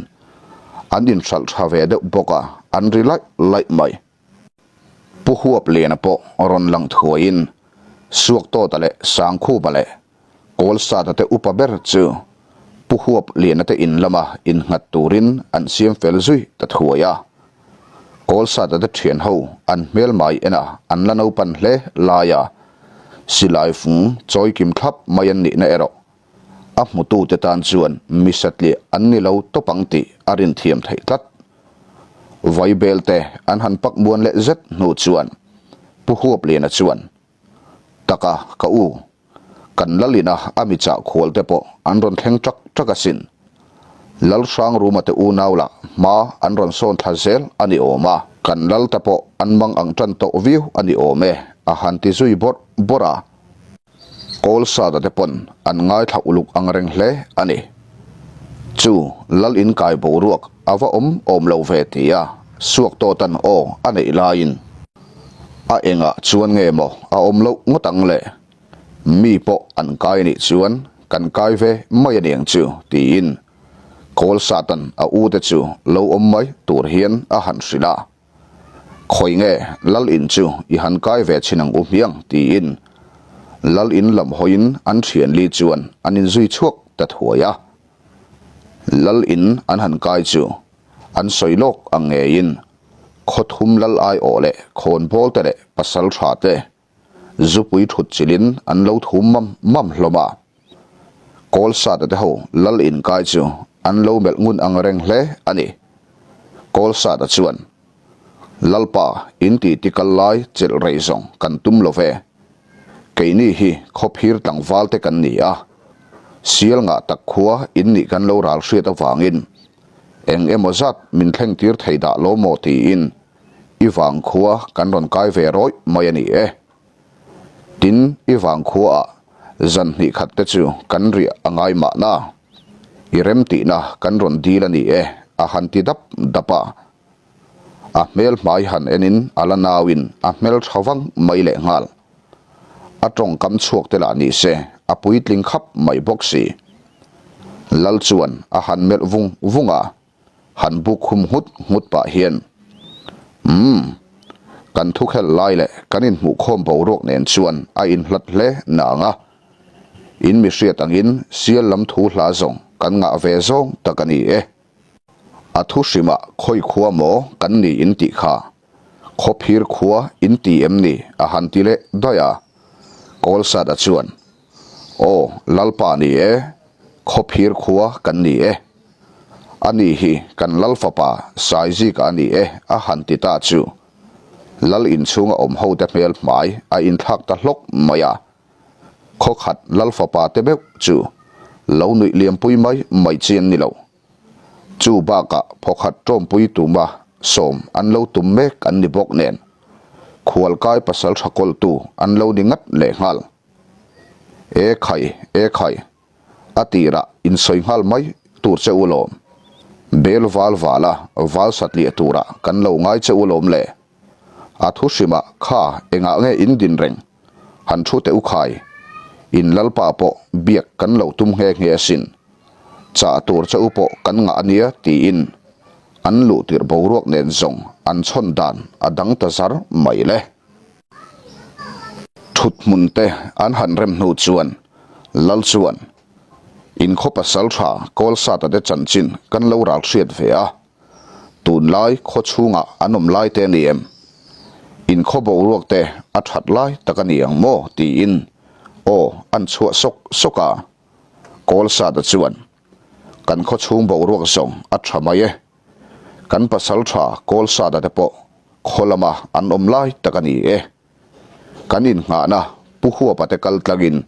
an inhralh tha ve deuh bawk a, an ri laih laih mai. Pu Huapliana pawh rawn lang thuaiin Suaktawta leh Sangkhupa leh Kawlsata te upa ber chu Pu Huapliana te in lama innghat turin an siam fel zui ta thuai a. Kawlsata te thian ho an hmel mai en a, an la naupan hle lai a, silai fung chawi kim thlap mai an nihna erawh a hmutute tan chuan mi satliah an ni lo tawp ang tih a rinthiam theih tlat. Vaibel te an han pak muan leh zet hnu chuan Pu Huapliana chuan, Taka ka u, kan lalina a mi chah khual te pawh an rawn thleng ṭak ṭak asin. Lal Hrangruma te unau lah hma an rawn sawn thla zel a ni awm a, kan lal te pawh an mang ang ṭan tawh viau a ni awm e, a han ti zui bawrh bawrh a. Kawlsata te pawn an ngaithla uluk ang reng hle a ni. Chu lal in kai boruak a va awm awm lo ve tia Suaktawtan aw a neih laiin a engah chuan nge maw a awm loh ngawt ang le, mi pawh an kai nih chuan kan kai ve mai a niang chu tiin Kawlsatan a u te chu lo awm mai tur hian a han hrilh a. Khawi nge Lal in chu i han kai ve chhin ang u hmiang tiin Lal in lam hawiin an thian li chuan an inzui chhuak ta thuai a. Lal in an han kai chu an sawi lawk ang ngeiin khawthum lal aiawh leh khawnbawl te leh pasal tha te zupui thut chilhin an lo thum mam mam hlawm a. Kawlsata te ho lal inkai chu an lo melh ngun ang reng hle a ni. Kawlsata chuan, Lalpa, in ti ti kal lai chelh rei zawng kan tum lo ve. Keini hi khawphir tlangval te kan ni a, sial ngah tak khua in nih kan lo ral hriat avangin eng emaw zat min thleng tir thei dah lo maw tiin i vangkhua kan rawn kai ve rawih mai a ni e. Tin, i vangkhuaah zan hnih khat te chu kan riah a ngai mahna, i remtihna kan rawn dil a ni e, a han ti dap dap a. A hmel hmai han enin a la nauin a hmel tha vang mai lehnghal. A tawngkam chhuak te lah ni se a puitling khap mai bawk si. Lal chuan a han melh vung vung a. Han buk khum nghut nghut pah hian, Umm, kan thukhelh lai leh kan inhmuhkhawm boruak nen chuan a inhlat hle nang a, in mi hriat angin sial lam thu hla zawng kan ngah ve zawng tak a ni e. A thu hrimah khawi khua maw kan ni in tih kha, khawphir khua in ti em ni a han ti leh daih a. Kawlsada chuan, Aw, Lalpa ni e, khawphir khua kan ni e. A ni hi kan Lal fapa Saizika a ni e a han ti ta chu Lal inchhunga awm ho te hmel hmai a inthlak ta hlawk mai a. Khawkhat Lal fapa te meuh chu lo nuih liampui mai mai chi an ni lo. Chu bakah phawkhat tawmpui tuma sawm an lo tum mek an ni bawk nen khualkai pasal tha kawltu an lo ni ngat lehnghal. E khai, e khai. A tirah insawi nghal mai tur che u lawm. Bel val vala val satliah turah kan lo ngai che u lawm le. A thu hrimah kha engah nge in din reng? Han thu teh u khai. In lalpa pawh biak kan lo tum nghe nghe asin. Chah tur che u pawh kan ngah ania tiin an luh tirh boruak nen zawng an chhawn dan a dang ta zar mai le. Thut hmun te an han rem hnu chuan Lal chuan In khaw pasal tha Kawlsata te chanchin kan lo ral hriat ve a, tunlai khaw chhungah an awm lai te a ni em? In khaw boruak te a that lai tak a ni ang maw? tiin aw an chhuah sawk sawk a. Kawlsata chuan Kan khaw chhung boruak zawng a tha mai e. Kan pasal tha Kawlsada te pawh khaw lama an awm lai tak a ni e. Kan innghahna Pu Huapa te kal tlangin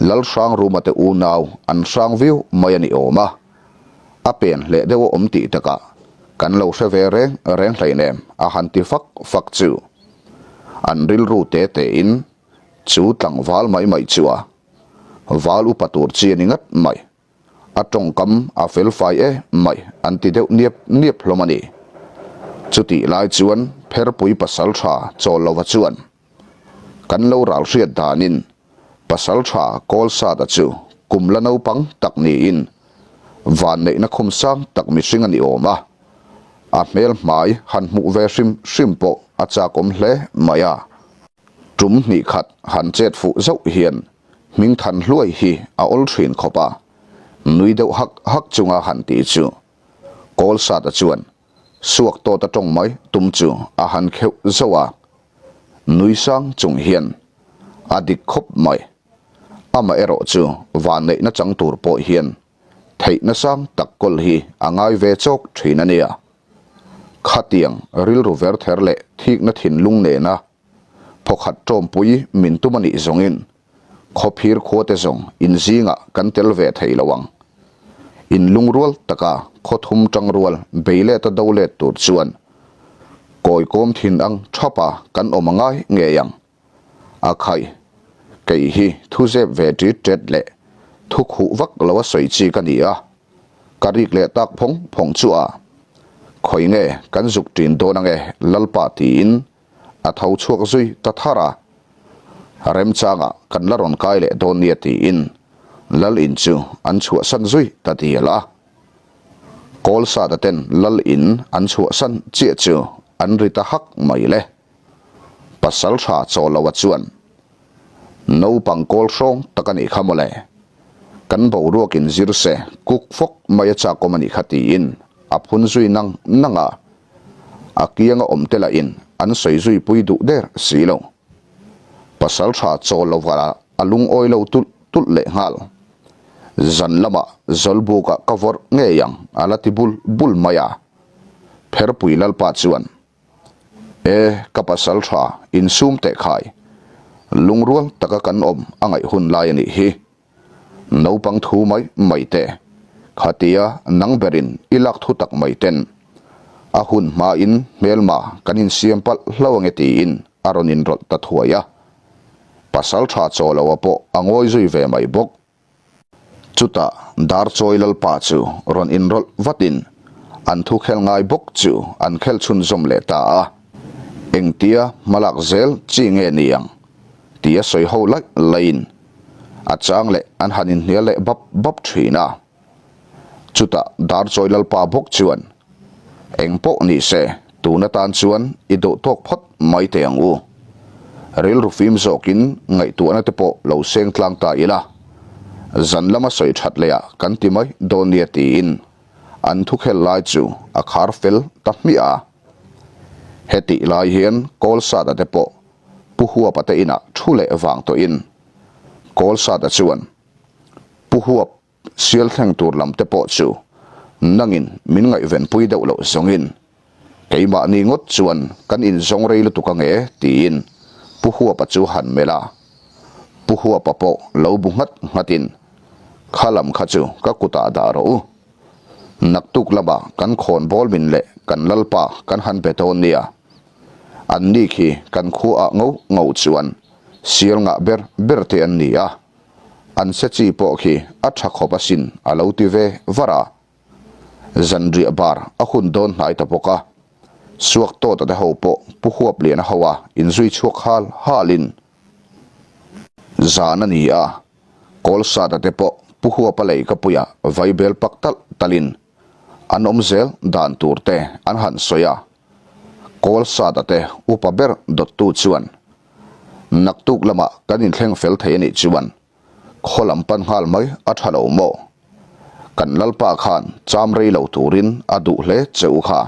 Lalhrangruma te unau an hrang viau mai a ni awm a, a pen hleh deuh a awm tih takah kan lo hre ve reng reng hleinem a han ti fak fak chu. An rilru te tein chu tlangval mai mai chu a val upa tur chi a ni ngat mai. A tawngkam a fel fai e mai an ti deuh niap niap hlawm a ni. Chutih lai chuan Pherpui pasal tha chawl lova chuan kan lo ral hriat danin pasal tha Kawlsata chu kum la naupang tak niin vanneihna khum sang tak mihring a ni awm a, a hmel hmai han hmuh ve hrim hrim pawh a chakawm hle mai a. Tum hnih khat han chet fuh zauh hian hming than hluai hi a awl thin khawp a, nui deuh hak hak chunga han tih chu Kawlsata chuan suak tawt a tawng mai tum chu a han kheuh zauh a, nui sang chung hian a dik khawp mai. Amaherawh chu vanneihna chang tur pawh hian theihna sang tak kawl hi a ngai ve chawk thin a nia. Khatiang rilru ver ther leh thikna thinlung nena phawkhat tawmpui min tum a nih zawngin khawphir khuate zawng inzingah kan tel ve thei lo ang. Inlungrual taka khawthum tangrual bei let a do let tur chuan kawikawm thin ang thapa kan awm a ngai ngei ang. A khai, kei hi thu zep ve ṭit ṭet leh thu khuh vak lo a sawi chi ka ni a, ka rik leh tak phawng phawng chu a, khawi nge kan zuk ṭin dawn ange Lalpa tiin a tho chhuak zui ta thar a, remchangah kan la rawn kai leh dawn nia tiin Lal in chu an chhuahsan zui ta dial a. Kawlsata ten Lal in an chhuahsan chiah chu an ri ta hak mai le. Pasal tha chaw lo a chuan naupang kawl hrawng tak a nih kha mawle. Kan boruak in zir se kuk fawk mai a chakawm a nih kha tiin a phun zui nang nang a. A kianga awm te lah in an sawi zui pui duh der si lo. Pasal tha chaw lo va a lungawi lo tulh tulh leh nghal. Zan lamah Zawlbukah ka vawrh ngei ang a la ti bul bul mai a. Pherpui Lalpa chuan E, ka pasal tha, insum teh khai. Lungrual taka kan awm a ngaih hun lai a nih hi. Naupang thu mai mai te, khatia nang berin i lak thu tak mai ten a hun hmain hmelma kan insiam palh hlo ange tiin a rawn inrawlh ta thuai a. Pasal tha chaw lo a pawh a ngawi zui ve mai bawk. Chutah Darchawi Lalpa chu rawn inrawlh vatin an thu khel ngai bawk chu an khel chhunzawm leh ta a. Engtia hmalak zel chi nge ni ang tia sawi ho laih laihin a chang leh an han inhnial leh bap bap thin a. Chutah Darchawi Lalpa bawk chuan, Eng pawh ni se, tun atan chuan i duh tawk phawt mai teh ang u. Rilru fim zawkin ngaihtuahna te pawh lo seng tlang ta ila, zan lama sawi that leh ah kan ti mai dawn nia tiin an thukhel lai chu a khar fel ta hmiah a. Hetih lai hian Kawlsata te pawh Pu Huapa te inah thu leh vang tawhin Kawlsata chuan Pu Huap Sial thleng tur lam te pawh chu nangin min ngaihvenpui deuh loh zawngin keimahni ngawt chuan kan inzawng rei lutuk ange tiin Pu Huapa chu han melh a. Pu Huapa pawh lo bu nghat nghatin kha lam kha chu ka kutah dah rawh u. Naktuk lamah kan khawn bawl min leh kan lalpa kan han be dawn nia. Anni khi kan khuaah ngo ngo chuan sial ngah ber ber te an ni a. An se chi pawh khi a tha khawp asin a lo ti ve var a. Zanriah bar a hun dawn hnai ta bawk a. Suak tawta te ho pawh Pu Huapliana ho a inzui chhuak hal halin zan a ni a. Kawlsata te pawh Pu Huapa lei ka puia vaibel pak talh talhin an awm zel dan tur te an han sawi a. Kawlsata te upa ber dawttu chuan Naktuk lamah kan inthleng fel thei a nih chuan khaw lam pan nghal mai a tha lo maw? Kan Lalpa khan cham rei lo turin a duh hle che u kha.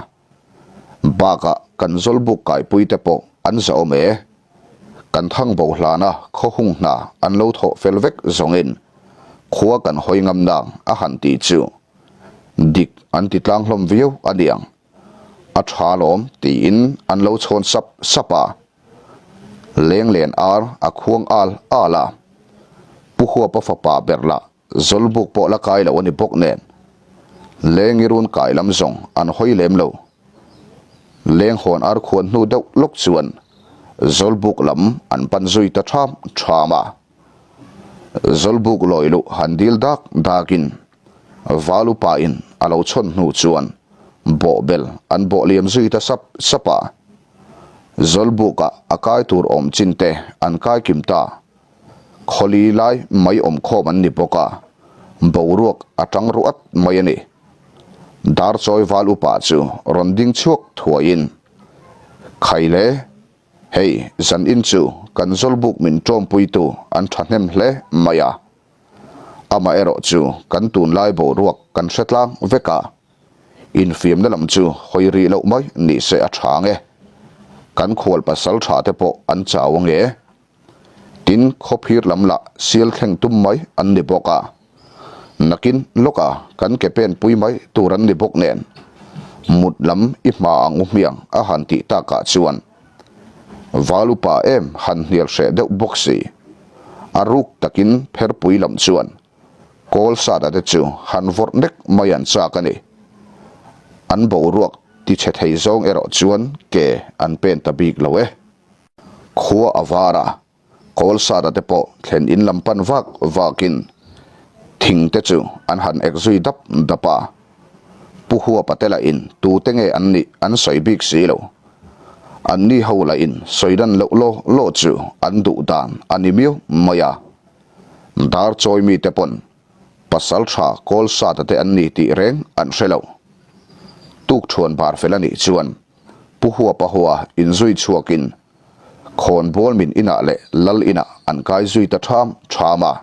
Bakah kan Zawlbuk kaipui te pawh an zahawm e. Kan thangbo hlana khaw hung hna an lo thawh fel vek zawngin khua kan hawi ngam nang a han tih chu dik an ti tlang hlawm viau a niang. A tha lawm tiin an lo chhawn sap sap a. Lenglen ar a khuang al al a. Pu Huapa fapa ber lah Zawlbuk pawh la kai lo a ni bawk nen. Lengi run kai lam zawng an hawi lem lo. Lenghawn ar khuan hnu deuh lawk chuan Zawlbuk lam an pan zui ta ṭham ṭham a. Zawlbuk lawi luh han dil dak dakin Valupa in a lo chhawn hnu chuan bawhbel an bawh liam zui ta sap sap a. Zawlbukah a kai tur awm chin te an kai kim ta. Khawli lai mai awm khawm an ni bawk a, boruak a tang ruat mai a ni. Darchawi Valupa chu rawn ding chhuak thuaiin. Khai le, hei zan in chu kan zawlbuk min ṭawmpuitu an ṭhahnem hle mai a. Amaherawh chu kan tunlai boruak kan hre tlang vek a, infiamna lam chu hawi rih loh mai ni se a ṭha ang e. Kan khual pasal ṭha te pawh an chau ang e. Tin, khawphir lam lah sial thleng tum mai an ni bawk a. Nakin lawka kan ke pen pui mai tur an ni bawk nen, mut lam i hma ang u hmiang a han tih takah chuan Val upa em han hnial hreh deuh bawk si. A ruk takin pherpui lam chuan kawl sata te chu han vawrh nek mai an chak a ni. An boruak tichhe thei zawng erawh chuan ke an pen ta bik lo e. Khua a var a, kawl sata te pawh thlen in lam pan vak vakin thing te chu an han ek zui dap dap a. Pu Huapa te lahin tute nge an nih an sawi bik si lo. Anni ho lahin sawi dan loh law law chu an duh dan a ni miau mai a. Dar chawi mite pawn pasal tha kawl sata te an ni tih reng an hre lo. Tukṭhuan bar fel a nih chuan Pu Huapa hoa inzui chhuakin khawnbawl min inah leh lal inah an kai zui ta ṭham ṭham a.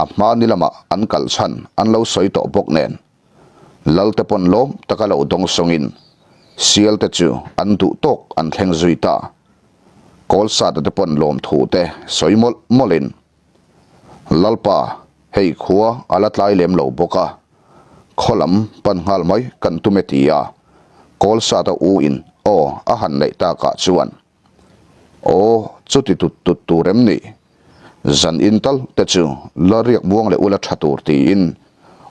A hma ni lamah an kal chhan an lo sawi tawh bawk nen Lalte pawn lawm taka lo dawng sawngin Sialte chu an duh tawk an thleng zui ta. Kawlsata te pawn lawmthu te sawi mawlh mawlhin Lalpa hei khua a la tlai lem lo bawk a, khaw lam pan nghal mai kan tum e ti a, Kawlsata u in aw a han neih takah chuan Aw chuti tut tut tur em ni? Zan in tal te chu la riak muang leh ula tha tur tiin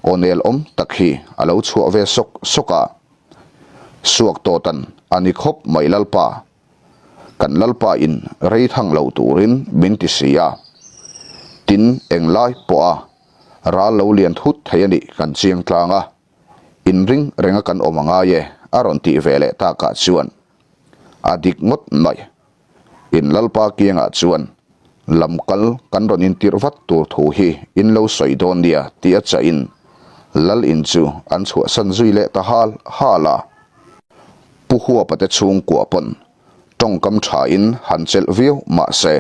aw nel awm tak hi a lo chhuah ve sawk sawk a. Suak tawtan a ni khawp mai Lalpa. Kan Lalpa in rei thang lo turin min ti si a. Tin englai pawh a ral lo lian thut thei a nih kan chiang tlang a. Inring renga kan awm a ngai e a rawn tih ve leh takah chuan a dik ngawt mai. In Lalpa kiangah chuan lam kal kan rawn intirh vat tur thu hi in lo sawi dawn nia tih a chahin Lal in chu an chhuahsan zui leh ta hal hal a. Pu Huapa te chhungkua pawn tawngkam thain han chelh viau mah se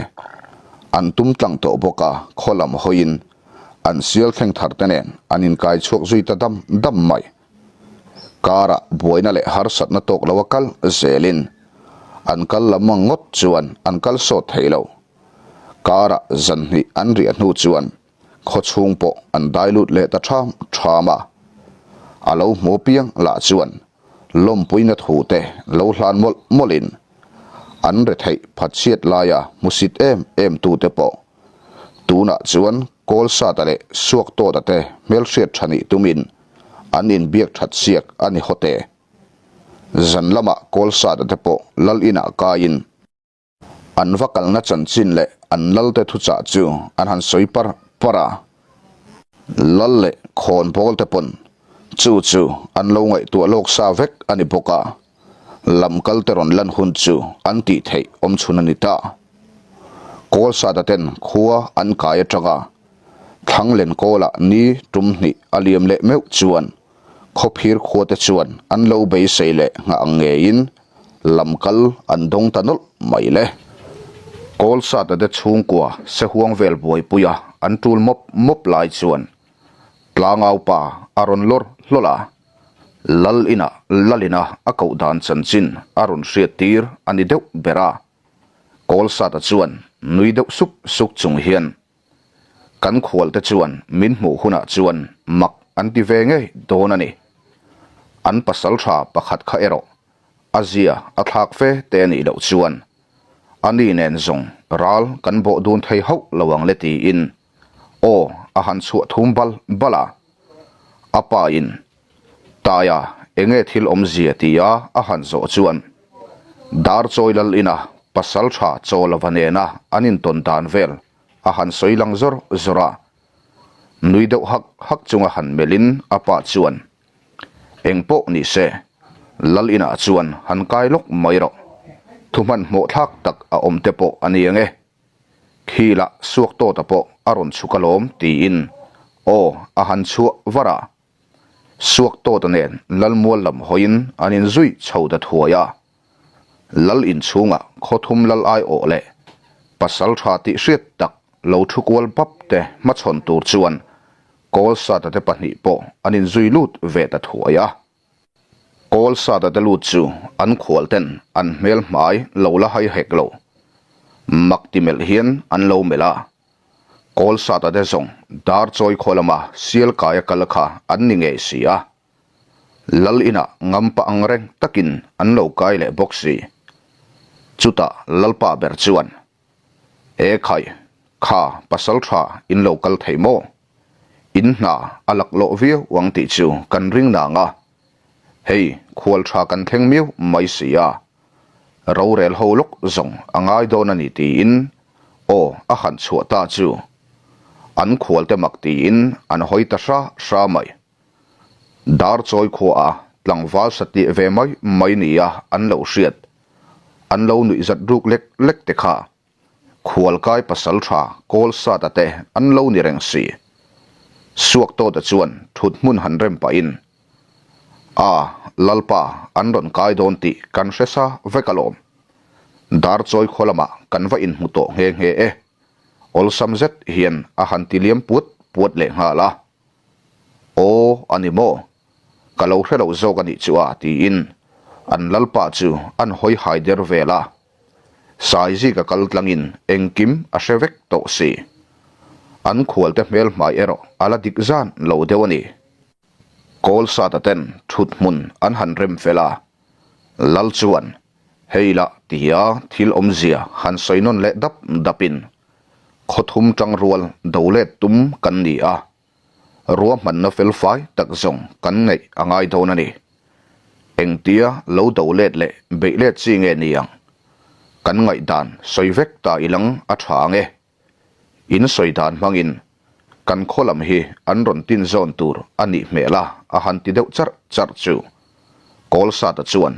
an tum tlang tawh bawk a, khaw lam hawiin an sial thleng thar te nen an inkai chhuak zui ta dam dam mai. Karah buaina leh harsatna tawk lo a kal zelin an kal lam ang ngawt chuan an kal sawt thei lo. Karah zan hnih an riah hnu chuan khaw chhung pawh an dai lut leh ta ṭham ṭham a. A lo hmu piang lah chuan lawmpuina thu te lo hlan mawlh mawlhin an retheih phatchhiat laia hmusit em em tute pawh tunah chuan Kawlsata leh Suaktawta te hmelhriat tha nih tumin an inbiak that siak a ni hawt e. Zan lamah Kawlsata te pawh lal inah kaiin an va kalna chanchin leh an lalte thuchah chu an han sawi par par a. Lal leh khawnbawl te pawn chu chu an lo ngaihtuah lawk sa vek a ni bawk a, lam kal te rawn lan hun chu an tih theih awm chhun a ni ta. Kawlsata ten khua an kai atanga Thlanglen kawlah ni tum hnih a liam leh meuh chuan Khawphir khuate chuan an lo beisei leh nghah ang ngeiin lam kal an dawng ta nawlh mai le. Kawlsata te chhungkua sehuang vel buaipuia an tul mawp mawp lai chuan Tlangau pa a rawn lawr hlawl a, Lal inah Lalina a koh dan chanchin a rawn hriat tir a ni deuh ber a. Kawlsata chuan nui deuh suk suk chung hian Kan khualte chuan min hmuh hunah chuan mak an ti ve ngei dawn a ni. An pasal tha pakhat kha erawh a zia a thlak fe te a nih loh chuan a ni nen zawng ral kan bawh dun thei hauh lo ang le tiin aw a han chhuah thum bal bal a. A pa in Taia enge thil awmzia tia a han zawh chuan Darchawi lal ina pasal tha chaw lova nena an intawn dan vel a han sawi lang zawr zawr a. Nui deuh hak hak chunga han melhin a pa chuan, Eng pawh ni se, lal inah chuan han kai lawk mai rawh. Thu hmanhmawh thlak tak a awm te pawh a ni ang e. Khi lah suak tawta pawh a rawn chhuk alawm tiin aw a han chhuah var a. Suak tawta nen Lalmual lam hawiin an inzui chho ta thuai a. Lal inchhunga khawthum lal aiawh leh pasal tha tih hriat tak lo thu kual bap te hmachhawn tur chuan Kawlsata te pahnih pawh an inzui lut ve ta thuai a. Kawlsata te lut chu an khual ten an hmel hmai lo la hai hek lo. Mak ti melh hian an lo melh a. Kawlsata te zawng dar chawi khaw lama sial kaia kal kha an ni ngei si a. Lal inah ngampa ang reng takin an lo kai leh bawk si. Chutah Lalpa ber chuan, E khai, kha pasal tha in lo kal thei maw? In hna a laklawh viau ang tih chu kan ring nang a. Hei, khual tha kan thleng miau mai si a. Rorel ho lawk zawng a ngai dawn a ni tiin aw a han chhuah ta chu. An khualte mak tiin an hawi ta hra hra mai. Dar chawi khua a tlangval satliah ve mai mai nia an lo hriat. An lo nuih zat ruk lek lek te kha. Khualkai pasal tha kawl sata te an lo ni reng si. Suak tawta chuan thut hmun han rem pahin, A, Lalpa an rawn kai dawn tih kan hre sa vek alawm. Dar chawi khua lamah kan va inhmu tawh nghe nghe e. Awlsam zet hian a han ti liam puat puat leh nghal a. Aw, a ni maw? Ka lo hre loh zawk a nih chu a, tiin an lalpa chu an hawi hai der vel a. Saizika kal tlangin engkim a hre vek tawh si. An khualte hmel hmai erawh a la dik zan lo deuh a ni. Kawlsata ten thut hmun an han rem fel a, Lal chuan hei lah tia thil awmzia han sawi nawn leh dap dapin Khawthum tangrual do let tum kan ni a, ruahmanna felfai tak zawng kan ngaih a ngai dawn a ni. Engtia lo do let leh beih let chi nge ni ang? Kan ngaihdan sawi vek ta ilang a tha ang e. In sawi dan hmangin kan khaw lam hi an rawn tin zawn tur a nih hmel a, a han ti deuh charh charh chu. Kawlsata chuan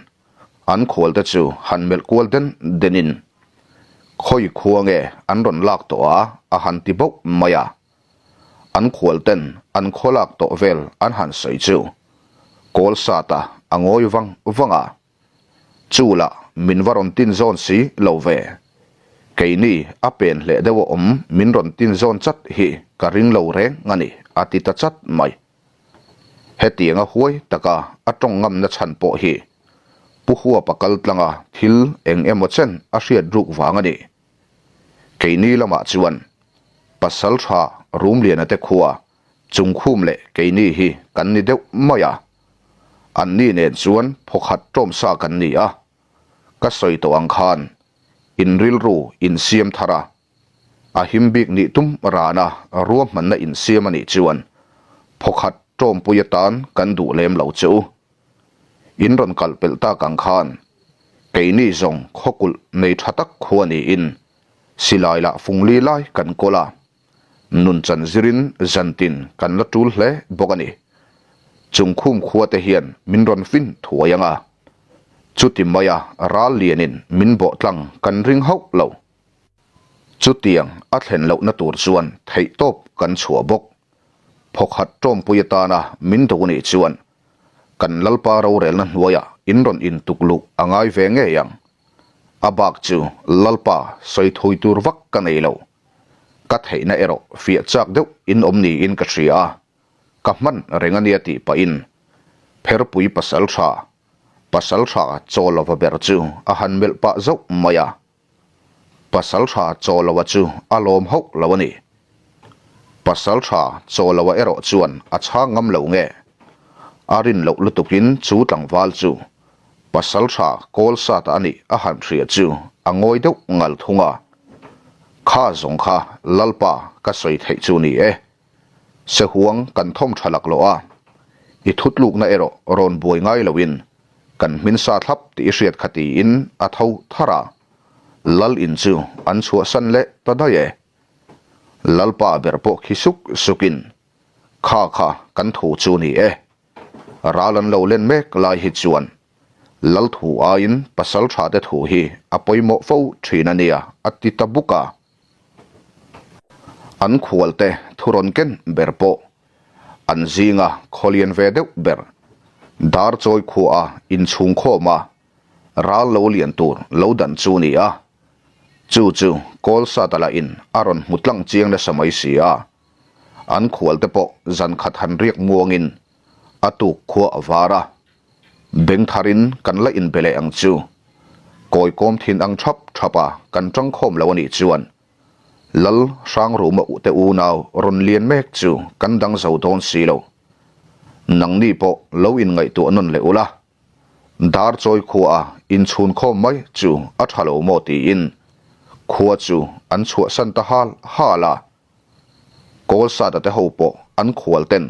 An khualte chu han melh kual den denin khawi khua nge an rawn lak tawh a, a han ti bauh mai a. An khualten an khaw lak tawh vel an han sawi chu kawl sata a ngawi vang vang a. Chu lah min va rawn tin zawn si lo ve. Keini a pen hleh deuh a awm min rawn tin zawn chat hi ka ring lo reng a ni, a ti ta chat mai. Hetianga huai taka a tawng ngamna chhan pawh hi Pu Huapa kal tlanga thil eng emaw chen a hriat ruk vang a ni. Keini lamah chuan Pasal tha Rumliana te khua Chungkhum leh keini hi kan ni deuh mai a. Anni nen chuan phawkhat tawmsa kan ni a. Ka sawi tawh ang khan in rilru insiam thar a. A him bik nih tum rana ruahmanna insiam a nih chuan phawkhat tawmpui atan kan duh lem lo che u. In rawn kalh pelh tak ang khan keini zawng khawkulh nei tha tak khua niin silai lah fungli lai kan kawl a, nun chan zirin zantin kan la tul hle bawk a ni. Chungkhum khua te hian min rawn fin thuai ang a, chuti maia ral lianin min bawh tlang kan ring hauh lo. Chutiang a thlen lohna tur chuan theihtawp kan chhuah bawk. Phawkhat tawmpui atana min duh nih chuan kan Lalpa rorelna hnuaiah in rawn intuk luh a ngai ve ngei ang. A bak chu Lalpa sawi thui tur vak ka nei lo. Ka theihna erawh fiah chak deuh in awm niin ka hria a, ka hman reng a nia tih pahin Pherpui pasal tha, pasal tha chaw lova ber chu a han melh pah zauh mai a. Pasal tha chaw loa chu a lawm hauh lo a ni. Pasal tha chaw loa erawh chuan a chhang ngam lo nge? A rin loh lutukin chu tlangval chu pasal tha kawl sat a nih a han hria chu a ngawi deuh ngal thung a. Kha zawng kha Lalpa ka sawi theih chu ni e. Sehuang kan thawm tha laklawh a, i thutlukna erawh rawn buai ngai loin Kan hmin sa thlap tih i hriat kha tiin a tho thar a, Lal in chu an chhuahsan leh ta daih e. Lalpa ber pawh khi suk sukin, Kha kha kan thu chu ni e. Ral an lo len mek lai hi chuan Lal thu aiin pasal tha te thu hi a pawimawh fo thin a nia a ti ta buk a. An khualte thu rawn ken ber pawh An zinga khawlian ve deuh ber Darchawi khuaa inchhung khawma. Ral lo lian tur lo dan chu ni a. Chu chu Kawlsata lah in a rawn hmu tlang chiang nasa mai si a. An khual te pawh zan khat han riak muangin a tuk khua a var a. Beng tharin kan la inbe leh ang chu. Kawi kawm thin ang thap thap a kan tangkhawm lo a nih chuan Lal Hrangruma ute unau rawn lian mek chu kan dang zo dawn si lo. Nangni pawh lo inngaihtuah nawn leh ula. Dar chawi khua a inchhun khawm mai chu a tha lo maw tiin khua chu an chhuahsan ta hal hal a. Kawlsata te ho pawh an khual ten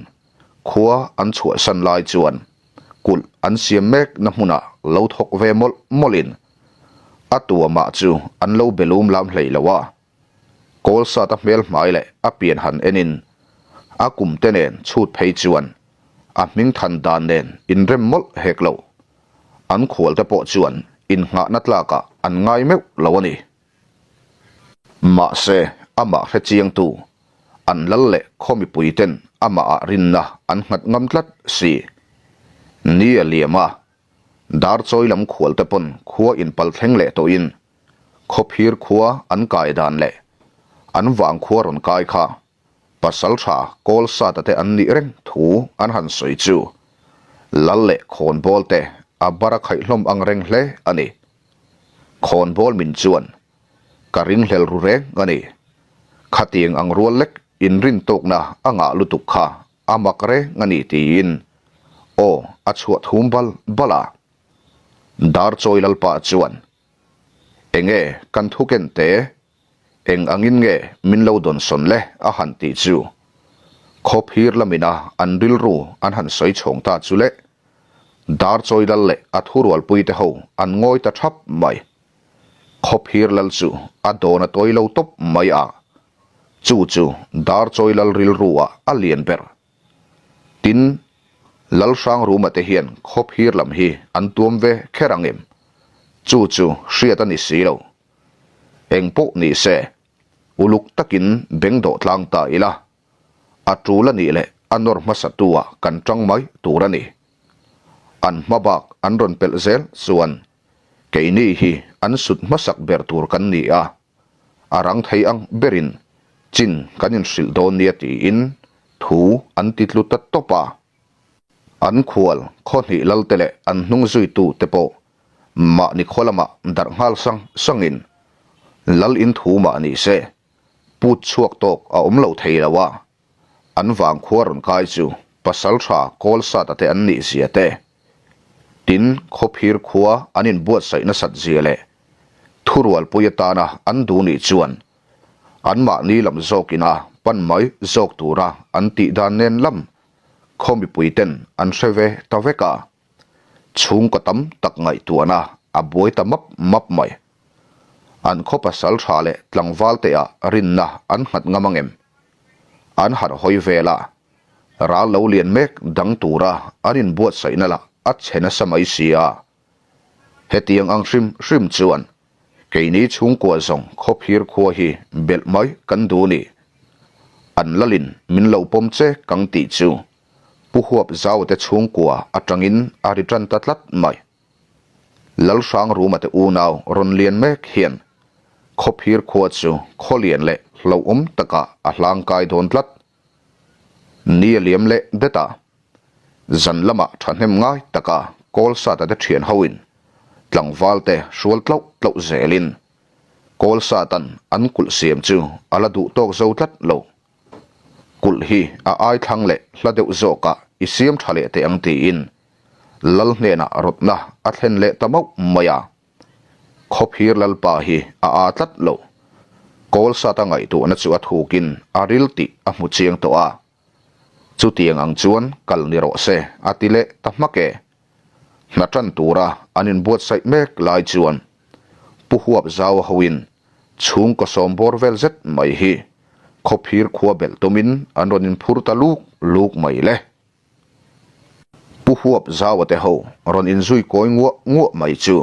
khua an chhuahsan lai chuan kulh an siam mek na hmunah lo thawk ve mawlh mawlhin a tuamah chu an lo be lum lam hlei lo a. Kawlsata hmel hmai leh a pian han enin a kum te nen chhut phei chuan a hming than dan nen inrem mawlh hek lo. An khual te pawh chuan innghahna tlakah an ngai meuh lo a ni. Mahse, amah hre chiangtu, an lal leh khaw mipuiten amahah rinna an nghat ngam tlat si. Ni a liam a, dar chawi lam khualte pawn khua inpal thleng leh tawhin khawphir khua an kai dan leh an vang khua rawn kai kha pasal tha kawl sata te an nih reng thu an han sawi chu lal leh khawnbawl te a bar a khaih hlawm ang reng hle a ni. Khawnbawl min chuan ka ringhlel ru reng a ni. Khatiang ang rual lek inrin tawkna a ngah lutuk kha a mak reng a ni tiin aw a chhuah thum bal bal a. Darchawi Lalpa chuan Enge kan thu ken te? Eng angin nge min lo dawn sawn le? a han tih chu. Khawphir lamina an rilru an han sawi chhawng ta chu le. Darchawi lal leh a thurualpui te ho an ngawi ta thap mai. Khawphir lal chu a dawn a tawi lo tawp mai a. Chu chu Darchawi lal rilru ah a lian ber. Tin, Lalhrangruma te hian khawphir lam hi an tuam ve kher ang em? Chu chu hriat a ni si lo. Eng pawh ni se, uluk takin beng dawh tlang ta ila, a tul a nih leh a nawr hmasa tu ah kan tang mai tur a ni. An hma bak an rawn pelh zel chuan keini hi an sut hmasak ber tur kan ni a, a rang thei ang berin chin kan inhrilh dawn nia tiin thu an ti tlu ta tawp a. An khual khawhnih lalte leh an hnung zuitu te pawh mahni khaw lamah darh nghal sang sangin lal in thu mah ni se put chhuak tawk a awm lo thei lo a, an vangkhua rawn kai chu pasal tha kawl sata te an nih zia te, tin khawphir khua an inbuatsaih nasat zia leh thurualpui atana an duh nih chuan anmahni lam zawkina pan mai zawk tura an tih dan nen lam khaw mipuiten an hre ve ta vek a. Chhungkaw tam tak ngaihtuahna a buai ta map map mai. An khaw pasal tha leh tlangval te ah rinna an nghat ngam ang em? An harh hawi vel a, ral lo lian mek dang tura an inbuatsaihna lah a chhe nasa mai si a. Hetiang ang hrim hrim chuan keini chhungkua zawng khawphir khua hi belh mai kan duh ni. An lalin min lo pawm che kang tih chu Pu Huap Zau te chhungkua atangin a ri tan ta tlat mai. Lalhrangruma te unau rawn lian mek hian khawphir khua chu khawlian leh hlauhawm takah a hlangkai dawn tlat. Ni a liam leh det a, zan lamah thahnem ngai taka Kawlsata te thian hoin tlangval te hrual tlauh tlauh zelin Kawlsatan an kulh siam chu a la duh tawk zo tlat lo. Kulh hi a ai thlang leh hla deuh zawkah i siam tha leh teh ang tiin Lal hnenah rawtna a thlen leh ta mauh mai a. Khawphir Lalpa hi a aa tlat lo. Kawlsata ngaihtuahna chu a thukin a ril tih a hmu chiang tawh a. Chutiang ang chuan kal ni rawh se a ti leh ta hmak e. Hna tan tura an inbuatsaih mek lai chuan Pu Huap Zau hoin chhungkaw sawm bawr vel zet mai hi khawphir khua belh tumin an rawn inphur ta luk luk mai le. Pu Huap Zaua te ho rawn inzui kawi nguah nguah mai chu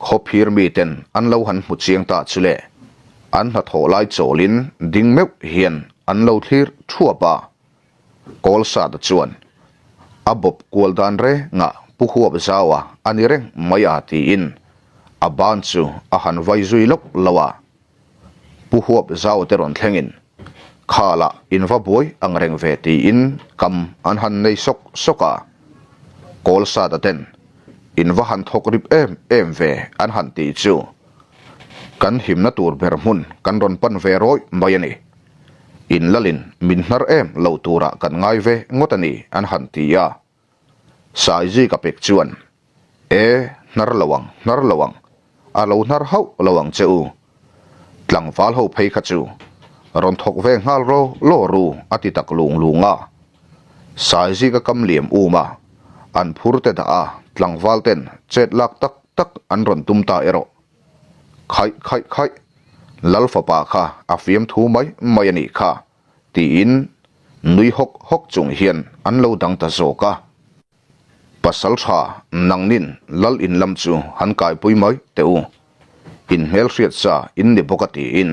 khawphir miten an lo han hmu chiang ta chu le, an hnathawh lai chawlin ding meuh hian an lo thlir thuap a. Kawlsata chuan a bawp kual dan rengah Pu Huap Zaua a ni reng mai a tiin a ban chu a han vai zui lawk lo a. Pu Huap Zau te rawn thlengin Khalah in va buai ang reng ve tiin kam an han nei sawk sawk a. Kawlsata ten in va han thawk rip em em ve an han tih chu kan himna tur ber hmun kan rawn pan ve rawih mai a ni. In lalin min hnar em lo turah kan ngai ve ngawt a ni an han ti a. Saizika pek chuan, E, hnar lo ang, hnar lo ang, a lo hnar hauh lo ang che u. Tlangval ho phei kha chu rawn thawk ve nghal ro law ru a ti tak lung lung a. Saizika kam liam um a, an phur te dah a, tlangval ten chet lak tak tak an rawn tum ta erawh. Khaih khaih khaih, Lal fapa kha a fiamthu mai mai a nih kha. Tiin nui hawk hawk chung hian an lo dang ta zawk a. Pasal tha nangnin lal in lam chu han kaipui mai teh u. In hmelhriat sa in ni bawk a tiin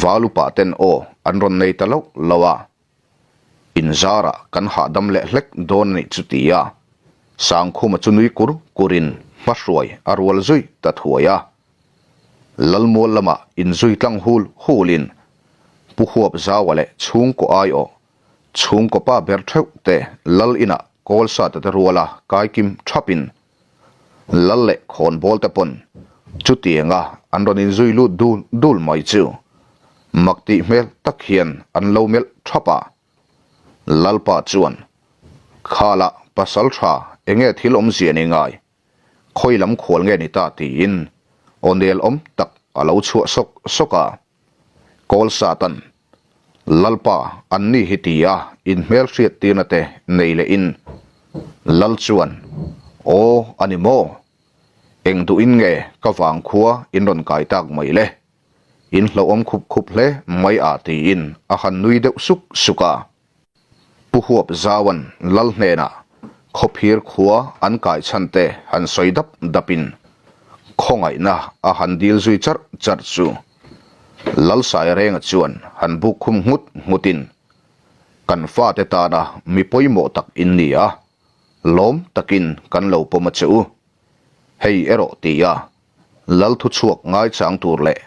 Val upa ten aw an rawn nei ta loh loh a. In zarah kan hahdam leh hlek dawn a nih chu ti a. Sangkhuma chu nui kur kurin hmahruai a rual zui ta thuai a. Lalmual lamah inzui tlang hul hulin Pu Huap Zaua leh chhungkaw aiawh, chhungkaw pa ber theuh te Lal inah kawl sata te ruala kaikim thapin Lal leh khawnbawl te pawn chutianga an rawn inzui lut dul dul mai chu mak tih hmel tak hian an lo melh thap a. Lalpa chuan, Khalah pasal tha enge thil awmzia ni ngai? Khawi lam khual nge ni ta tiin aw nel awm tak a lo chhuah sawk sawk a. Kawl Satan, Lalpa an ni hi ti a inhmel hriat tirna te nei leh in Lal chuan, Aw a ni maw? Eng duh in nge ka vang khua in rawn kai tak mai le? In hlauhawm khup khup hle mai a tiin a han nui deuh suk suk a. Pu Huap Zauan Lal hnenah Khawphir khua an kai chhan te han sawi dap dapin khawngaihna a han dil zui charh charh chu Lal Sairenga chuan han buk khum nghut nghutin kan fate tana mi pawimawh tak in ni a, lawm takin kan lo pawm a che u. Hei erawh ti a Lal thuchhuak ngaichang tur leh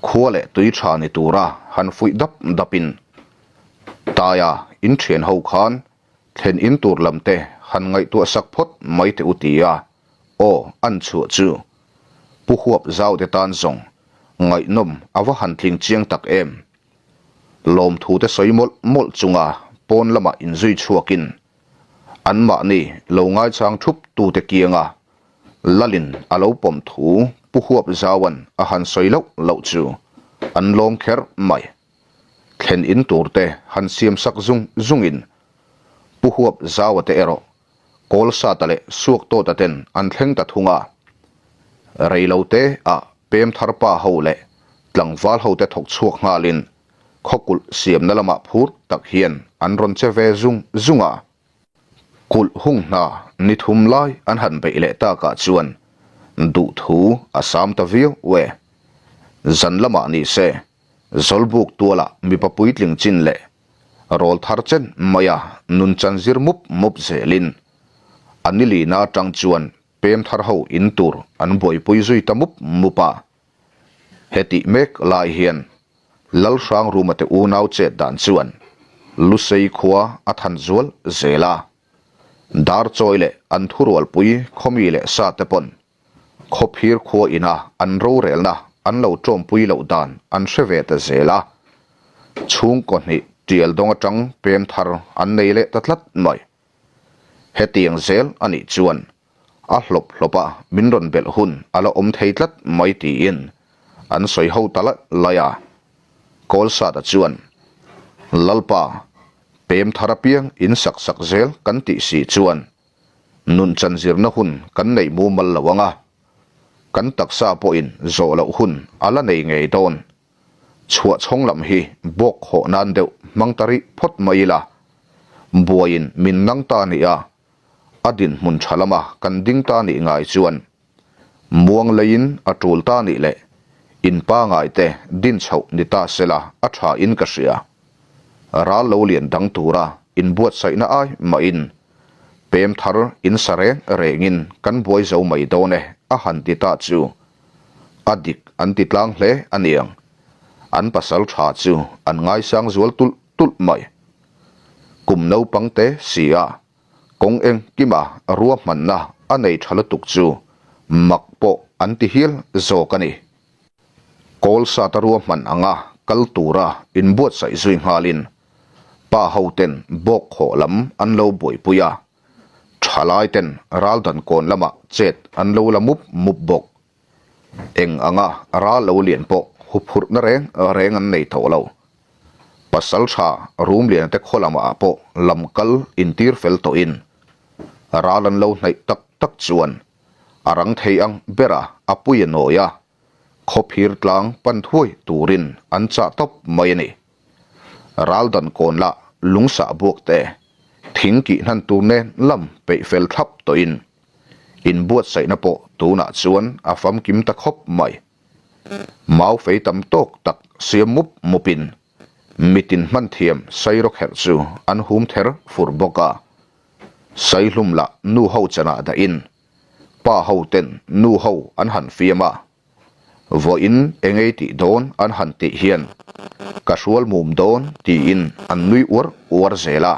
Khua leh tui tha ni tura han fuih dap dapin Taia in thian ho khan thlen in tur lam te han ngaihtuah sak phawt mai teh u tia aw an chhuah chu Pu Huap Zau te tan zawng ngaihnawm a va han tling chiang tak em. Lawmthu te sawi mawlh mawlh chunga pawn lamah inzui chhuakin anmahni lo ngaichang thup tute kianga Lalin a lo pawm thu Pu Huap Zauan a han sawi loh loh chu an lawm kher mai. Thlen in tur te han siam sak zung zungin Pu Huap Zaua te erawh Kawlsata leh Suaktawta ten an thleng ta thung a. Reilo te ah pem thar pa ho leh tlangval ho te thawk chhuak nghalin khawkulh siamna lamah phur tak hian an rawn che ve zung zung a. Kulh hung hna ni thum lai an han beih leh takah chuan duhthu a sam ta viau e. Zan lamah ni se, Zawlbuk tualah mipa puitling chin leh rawl thar chen maia nun chan zir mup mup zelin a nilina atang chuan pem thar ho in tur an buaipui zui ta mup mup a. Hetih mek lai hian Lalhrang Ruma te unau chet dan chuan Lusei khua a than zual zel a. Darchawi leh an thurualpui khawmi leh sa te pawn Khawphir khua ina an rorelna an lo tawmpui loh dan an hre ve ta zel a. Chhungkaw hnih tial dawng atang pem thar an nei leh ta tlat mai. Hetiang zel a nih chuan a hlawp hlawp a min rawn belh hun a la awm thei tlat mai tiin an sawi ho ta laih laih a. Kawlsata chuan, Lalpa, pem thar apiang in sak sak zel kan tih si chuan nun chanzirna hun kan neih mumal lo ang a, kan taksa pawhin zawh loh hun a la nei ngei dawn. Chhuah chhawng lam hi bawk hawh nan deuh hmang ta rih phawt mai ila, buaiin min nang ta nih a, a dinhmun tha lama kan ding ta nih ngai chuan muang leiin a tul ta nih leh in pangai te din chhoh ni ta sela a tha in ka hria. Ral lo lian dang tura inbuatsaihna ai mahin. Pem thar in sa reng rengin kan buai zo mai dawn e a han ti ta chu a dik an ti tlang hle a niang. An pasal tha chu an ngaisang zual tulh tulh mai. Kum naupang te si a kawng engkima ruahmanna a nei tha lutuk chu mak pawh an ti hial zawk a ni. Kawl sata ruahman anga kal tura inbuatsaih zui nghalin pa hoten bawk khawh lam an lo buaipui a, thalai ten raldan kawn lamah chet an lo la mup mup bawk. Eng anga ral lo lian pawh huphurhna reng reng an nei tawh lo. Pasal tha Rumliana te khaw lamah pawh lam kal intir fel tawhin ral an lo hnaih tak tak chuan a rang thei ang bera a pui a nawi a, khawphir tlang pan thuai turin an chah tawp mai a ni. Raldan kawn lah lungsah buak te, thing kih hnan tur nen lam peih fel thlap tawhin inbuatsaihna pawh tunah chuan a famkim ta khawp mai. Mau fei tam tawk tak siam mup mupin mitin hman thiam sairawkherh chu an hum ther fur bawk a. Saihlum lah nu ho chanah dahin pa ho ten nu ho an han fiam a, vawiin engei tih dawn an han tih hian ka hrual mum dawn tiin an nui uar uar zel a.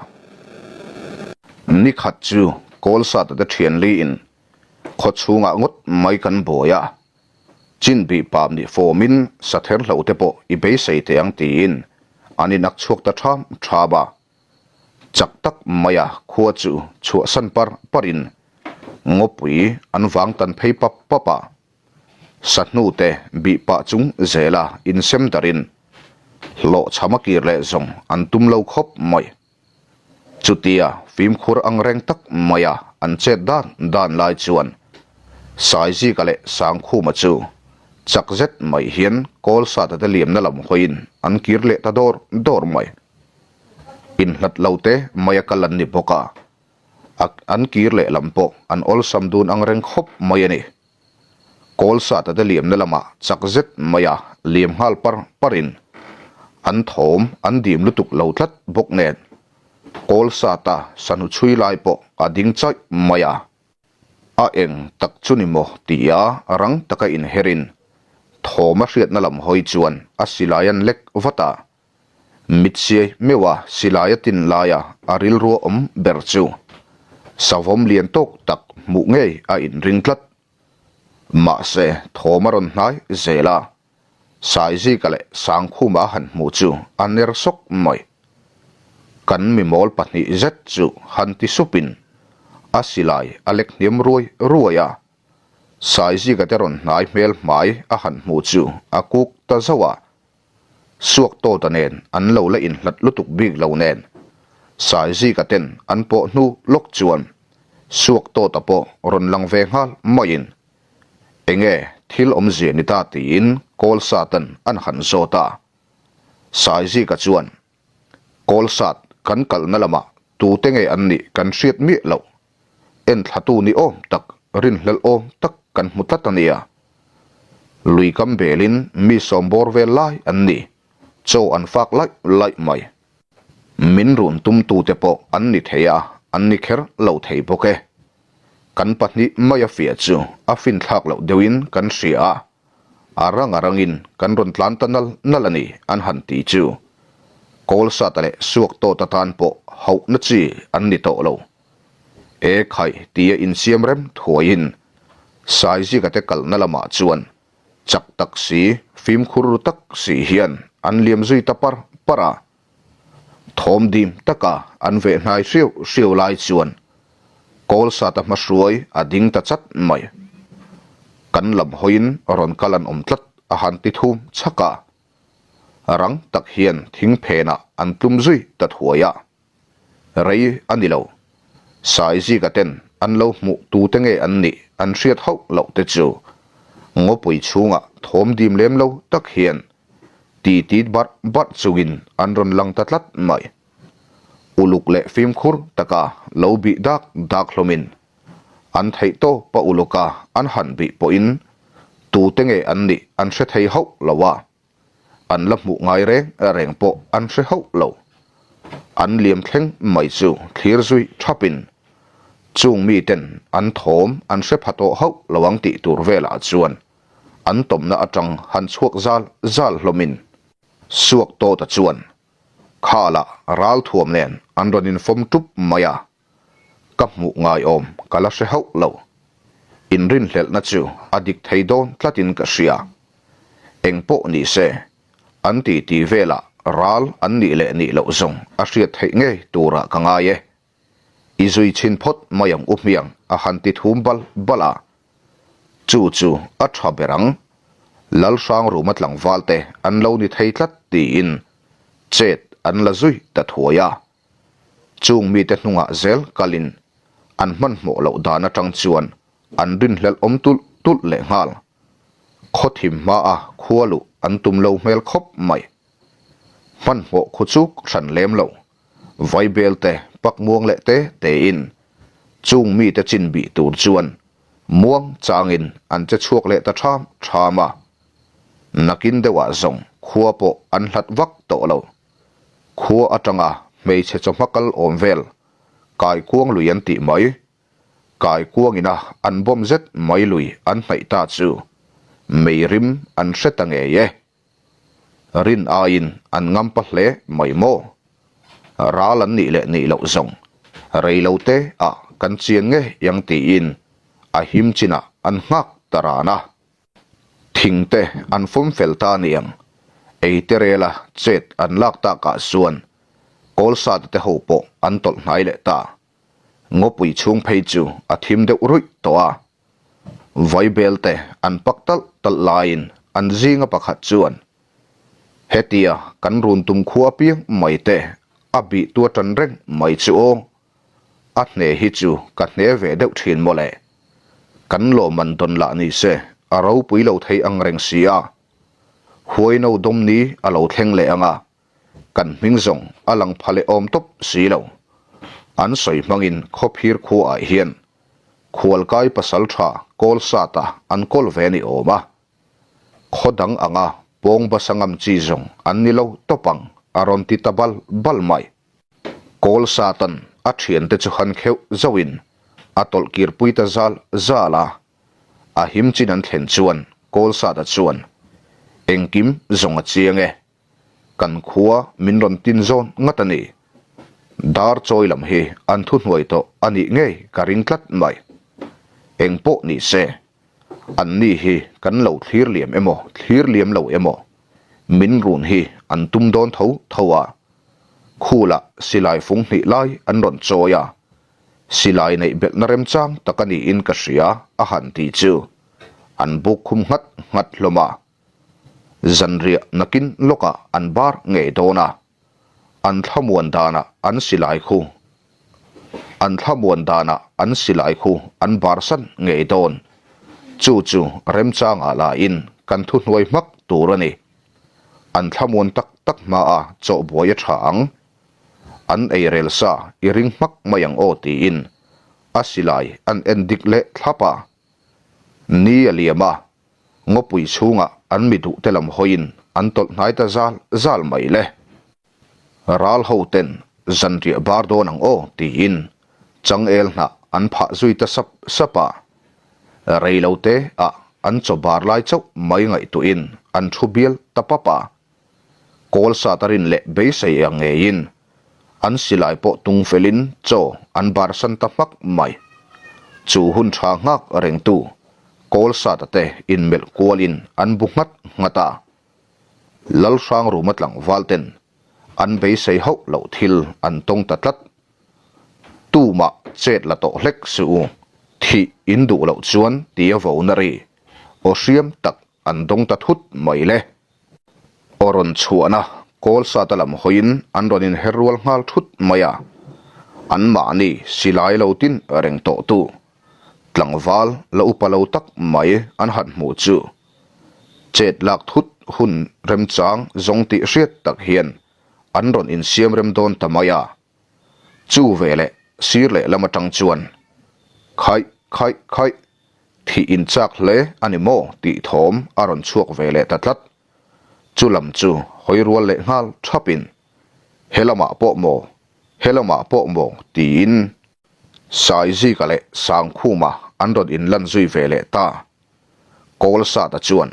Ni khat chu Kawlsata te thian liin khaw chhungah ngawt mai kan buai a, chin bih pam nih fawmin sather hlo te pawh i beisei teh ang tiin an inak chhuak ta ṭham ṭham a. Chak tak maia khua chu chhuahsan par parin ngawpui an vang tan phei pap pap a, sahnu te bih pah chung zela insem darin hlawhchham a kir leh zawng an tum lo khawp mai. Chutia fimkhur ang reng tak maia an chet dan dan lai chuan Saizika leh Sangkhuma chu chak zet mai hian Kawlsata te liamna lam hawiin an kir leh ta dawr dawr mai. Inhlat lo te mai a kal an ni bawk a, a an kir leh lam pawh an awlsam dun ang reng khawp mai a ni. Kawl sata te liamna lamah chak zet mai a liam nghal par parin an thawm an dim lutuk lo tlat bawk nen kawl sata sanu chhui lai pawh a ding chaih mai a. A eng tak chu ni maw tia rang taka inherin thawm a hriatna lam hawi chuan a silai an lek vat a. Mitsiai meuha silai a tin laia a rilru awm ber chu savawm lian tawk tak hmuh ngei a inring tlat. Mahse, thawm a rawn hnai zel a, Saizika leh Sangkhuma a han hmuh chu a ner sawk mai. Kan mimawl pahnih zet chu han ti supin a silai a lek hniam ruai ruai a, Saizika te rawn hnai hmel hmai a han hmuh chu a kuk ta zauh a. Suak tawta nen an lo la inhlat lutuk bik lo nen, Saizika ten an pawh hnu lawk chuan Suak tawta pawh rawn lang ve nghal maiin enge thil awmzia ni ta tiin Kawlsatan an han zawt a. Saizika chuan Kawlsat kan kalna lamah tute nge an nih kan hriat miah loh Enthlatu ni awm tak, rinhlelh awm tak kan hmu tlat a nia. Lui kam belin mi sawm bawr vel lai an ni, chaw an fak laih laih mai. Min run tumtute pawh an ni thei a, an ni kher lo thei bawk e. Kan pahnih mai a fiah chu a finthlak loh deuhin kan hria a, A rang a rangin kan rawn tlan ta nal nal a ni an han ti chu. Kawlsata leh Suaktawt atan pawh hauhna chi an ni tawh lo. E khaih tia insiam rem thuaiin Saizika te kalna lamah chuan chak tak si, fimkhur ru tak si hian an liam zui ta par par a. Thawm dim taka an veh hnai hriau hriau lai chuan Kawlsata hmahruai a ding ta chat mai. Kan lam hawiin rawn kal an awm tlat a han ti thum chhak a. Rang tak hian thing phenah an tlum zui ta thuai a. Rei a ni lo. Saizika ten an lo hmuh tute nge an nih an hriat hauh loh te chu ngawpui chhungah thawm dim lem lo tak hian ti tit barh barh chungin an rawn lang ta tlat mai. Uluk leh fimkhur taka lo bih dak dak hlawmin an theih tawp a uluka an han bih pawhin tute nge an nih an hre thei hauh lo a, an la hmuh ngai reng reng pawh an hre hauh lo. An liam thleng mai chu thlir zui thapin. Chung miten an thawm an hre pha tawh hauh lo ang tih tur velah chuan an tawmna atang han chhuak zal zal hlawmin Suak Tawta chuan Khalah ralthuam nen an rawn infawm tup mai a, ka hmuh ngaiawm ka la hre hauh lo. Inrinhlelhna chu a dik thei dawn tlatin ka hria. Engpawh ni se, an titi velah ral an nih leh nih loh zawng a hriat theih ngei turah ka ngai e. I zui chhin phawt mai ang u hmiang a han ti thum bal bal a. Chu chu a tha ber ang. Lalhrangruma tlangval te an lo ni thei tlat tiin chet an la zui ta thuai a. Chung mite hnungah zel kalin an hmanhmawh loh dan atang chuan an rinhlelh awm tulh tulh lehnghal. Khawthim hmaa khua luh an tum lo hmel khawp mai. Hmanhmawh khu chuk hran lem lo. Vaibel te pak muang leh te tein chung mite chin bih tur chuan muang changin an che chhuak leh ta ṭham ṭham a. Nakin deuhah zawng khua pawh an hlat vak tawh lo. Khua atanga hmeichhe chawhma kal awm vel kaikuang lui an tih mai. Kaikuangina an bawm zet mai lui an hnaih ta chu mei rim an hre ta ngei e. Rin aiin an ngam pa hle mai maw? Ral an nih leh nih loh zawng rei lo te ah kan chian nge yang tiin a him chinah an nghak ta ran a. Thing te an fawm fel ta aniang, ei te rela chet an lak takah chuan Kawlsate te ho pawh an tawlh hnai leh ta. Ngawpui chhung phei chu a thim deuh ruih tawh a. Vaibel te an pak talh talh laiin an zinga pakhat chuan, Hetia kan run tum khua apiang mai te a bih tua tan reng mai chu aw. A hne hi chu ka hne ve deuh thin mawle. Kan lawmman dawn lah ni se a ropui lo thei ang reng si a. Huaino dawm ni a lo thleng leh ang a, Kan hming zawng a lang pha leh awm tawp si lo. An sawi hmangin khawphir khuaah hian khualkai pasal tha kawl sata an kawl ve ni awm a. Khaw dang anga pawng basa ngam chi zawng an ni lo tawp ang a rawn ti ta bal bal mai. Kawl satan a thiante chu han kheuh zauhin a tawlh kirpui ta zal zal a. A him chin an thlen chuan kawl sata chuan engkim zawng a chiang e. Kan khua min rawn tin zawn ngat a ni. Dar chawi lam hi an thuhnuai tawh a nih ngei ka ring tlat mai. Eng pawh ni se, an ni hi kan lo thlir liam emaw thlir liam lo emaw, min run hi an tum dawn tho tho a. Khulah silai fung hnih lai an rawn chawi a, silai neih belhna remchang tak a niin ka hria a han ti chu an buk khum nghat nghat hlawm a. Zanriah nakin lawkah an bar ngei dawn a, an thlamuan danah an silai khu an thlamuan danah an silai khu an barsan ngei dawn. Chu chu remchangah lahin kan thuhnuai hmak tur a ni. An thlamuan tak tak hmaa chawhbuai a tha ang. An eirel sa i ring hmak mai ang aw tiin a silai an en dik leh thlap a. Ni a liam a, Ngawpui chhungah an mi duhte lam hawiin an tawlh hnai ta zal zal mai le. Ral ho ten zanriah bar dawn ang aw tiin changel hnah an phah zui ta sap sap a. Rei lo te ah an chaw bar lai chauh mai ngaihtuahin an thu bial ta pap a. Kawl sat a rin leh beisei ang ngeiin an silai pawh tung felin chaw an barsan ta hmak mai. Chu hun tha nghak rengtu kawl sata te inmelh kualin an bu nghat nghat a. Lalhrangruma tlangval ten an beisei hauh loh thil an tawng ta tlat. Tumah chet la tawh hlek suh u, thih in duh loh chuan tia vo na ri aw hriam tak an dawng ta thut mai le. Aw rawn chhuahna kawl sata lam hawiin an rawn inher rual nghal thut mai a, anmahni silai lo tin reng tawhtu tlangval la upa lo tak mai an han hmuh chu chet lak thut hun remchang zawng tih hriat tak hian an rawn insiam rem dawn ta mai a. Chu veleh sir lehlam atang chuan Khaih khaih khaih thih in chak hle a ni maw tih thawm a rawn chhuak ve leh ta tlat. Chu lam chu hawi rual leh nghal thapin, He lamah pawh maw? He lamah pawh maw? tiin. Saizika leh Sangkhuma an rawn inlan zui ve leh ta. Kawlsata chuan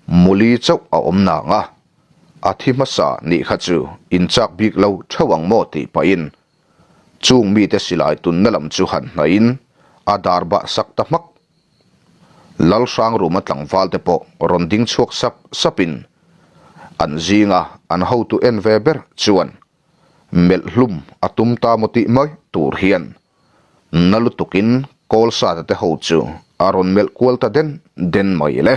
Muli chauh a awm nang a, a thi hmasa nih kha chu in chak bik lo theuh ang maw tih pahin chung mite silai tunna lam chu han hnaihin a dar bah sak ta hmak. Lalhrangruma tlangval te pawh rawn ding chhuak sap sapin an zinga an hotu en ve ber chuan melh hlum a tum ta maw tih mai tur hian na lutukin Kawlsata te ho chu a rawn melh kual ta den den mai le.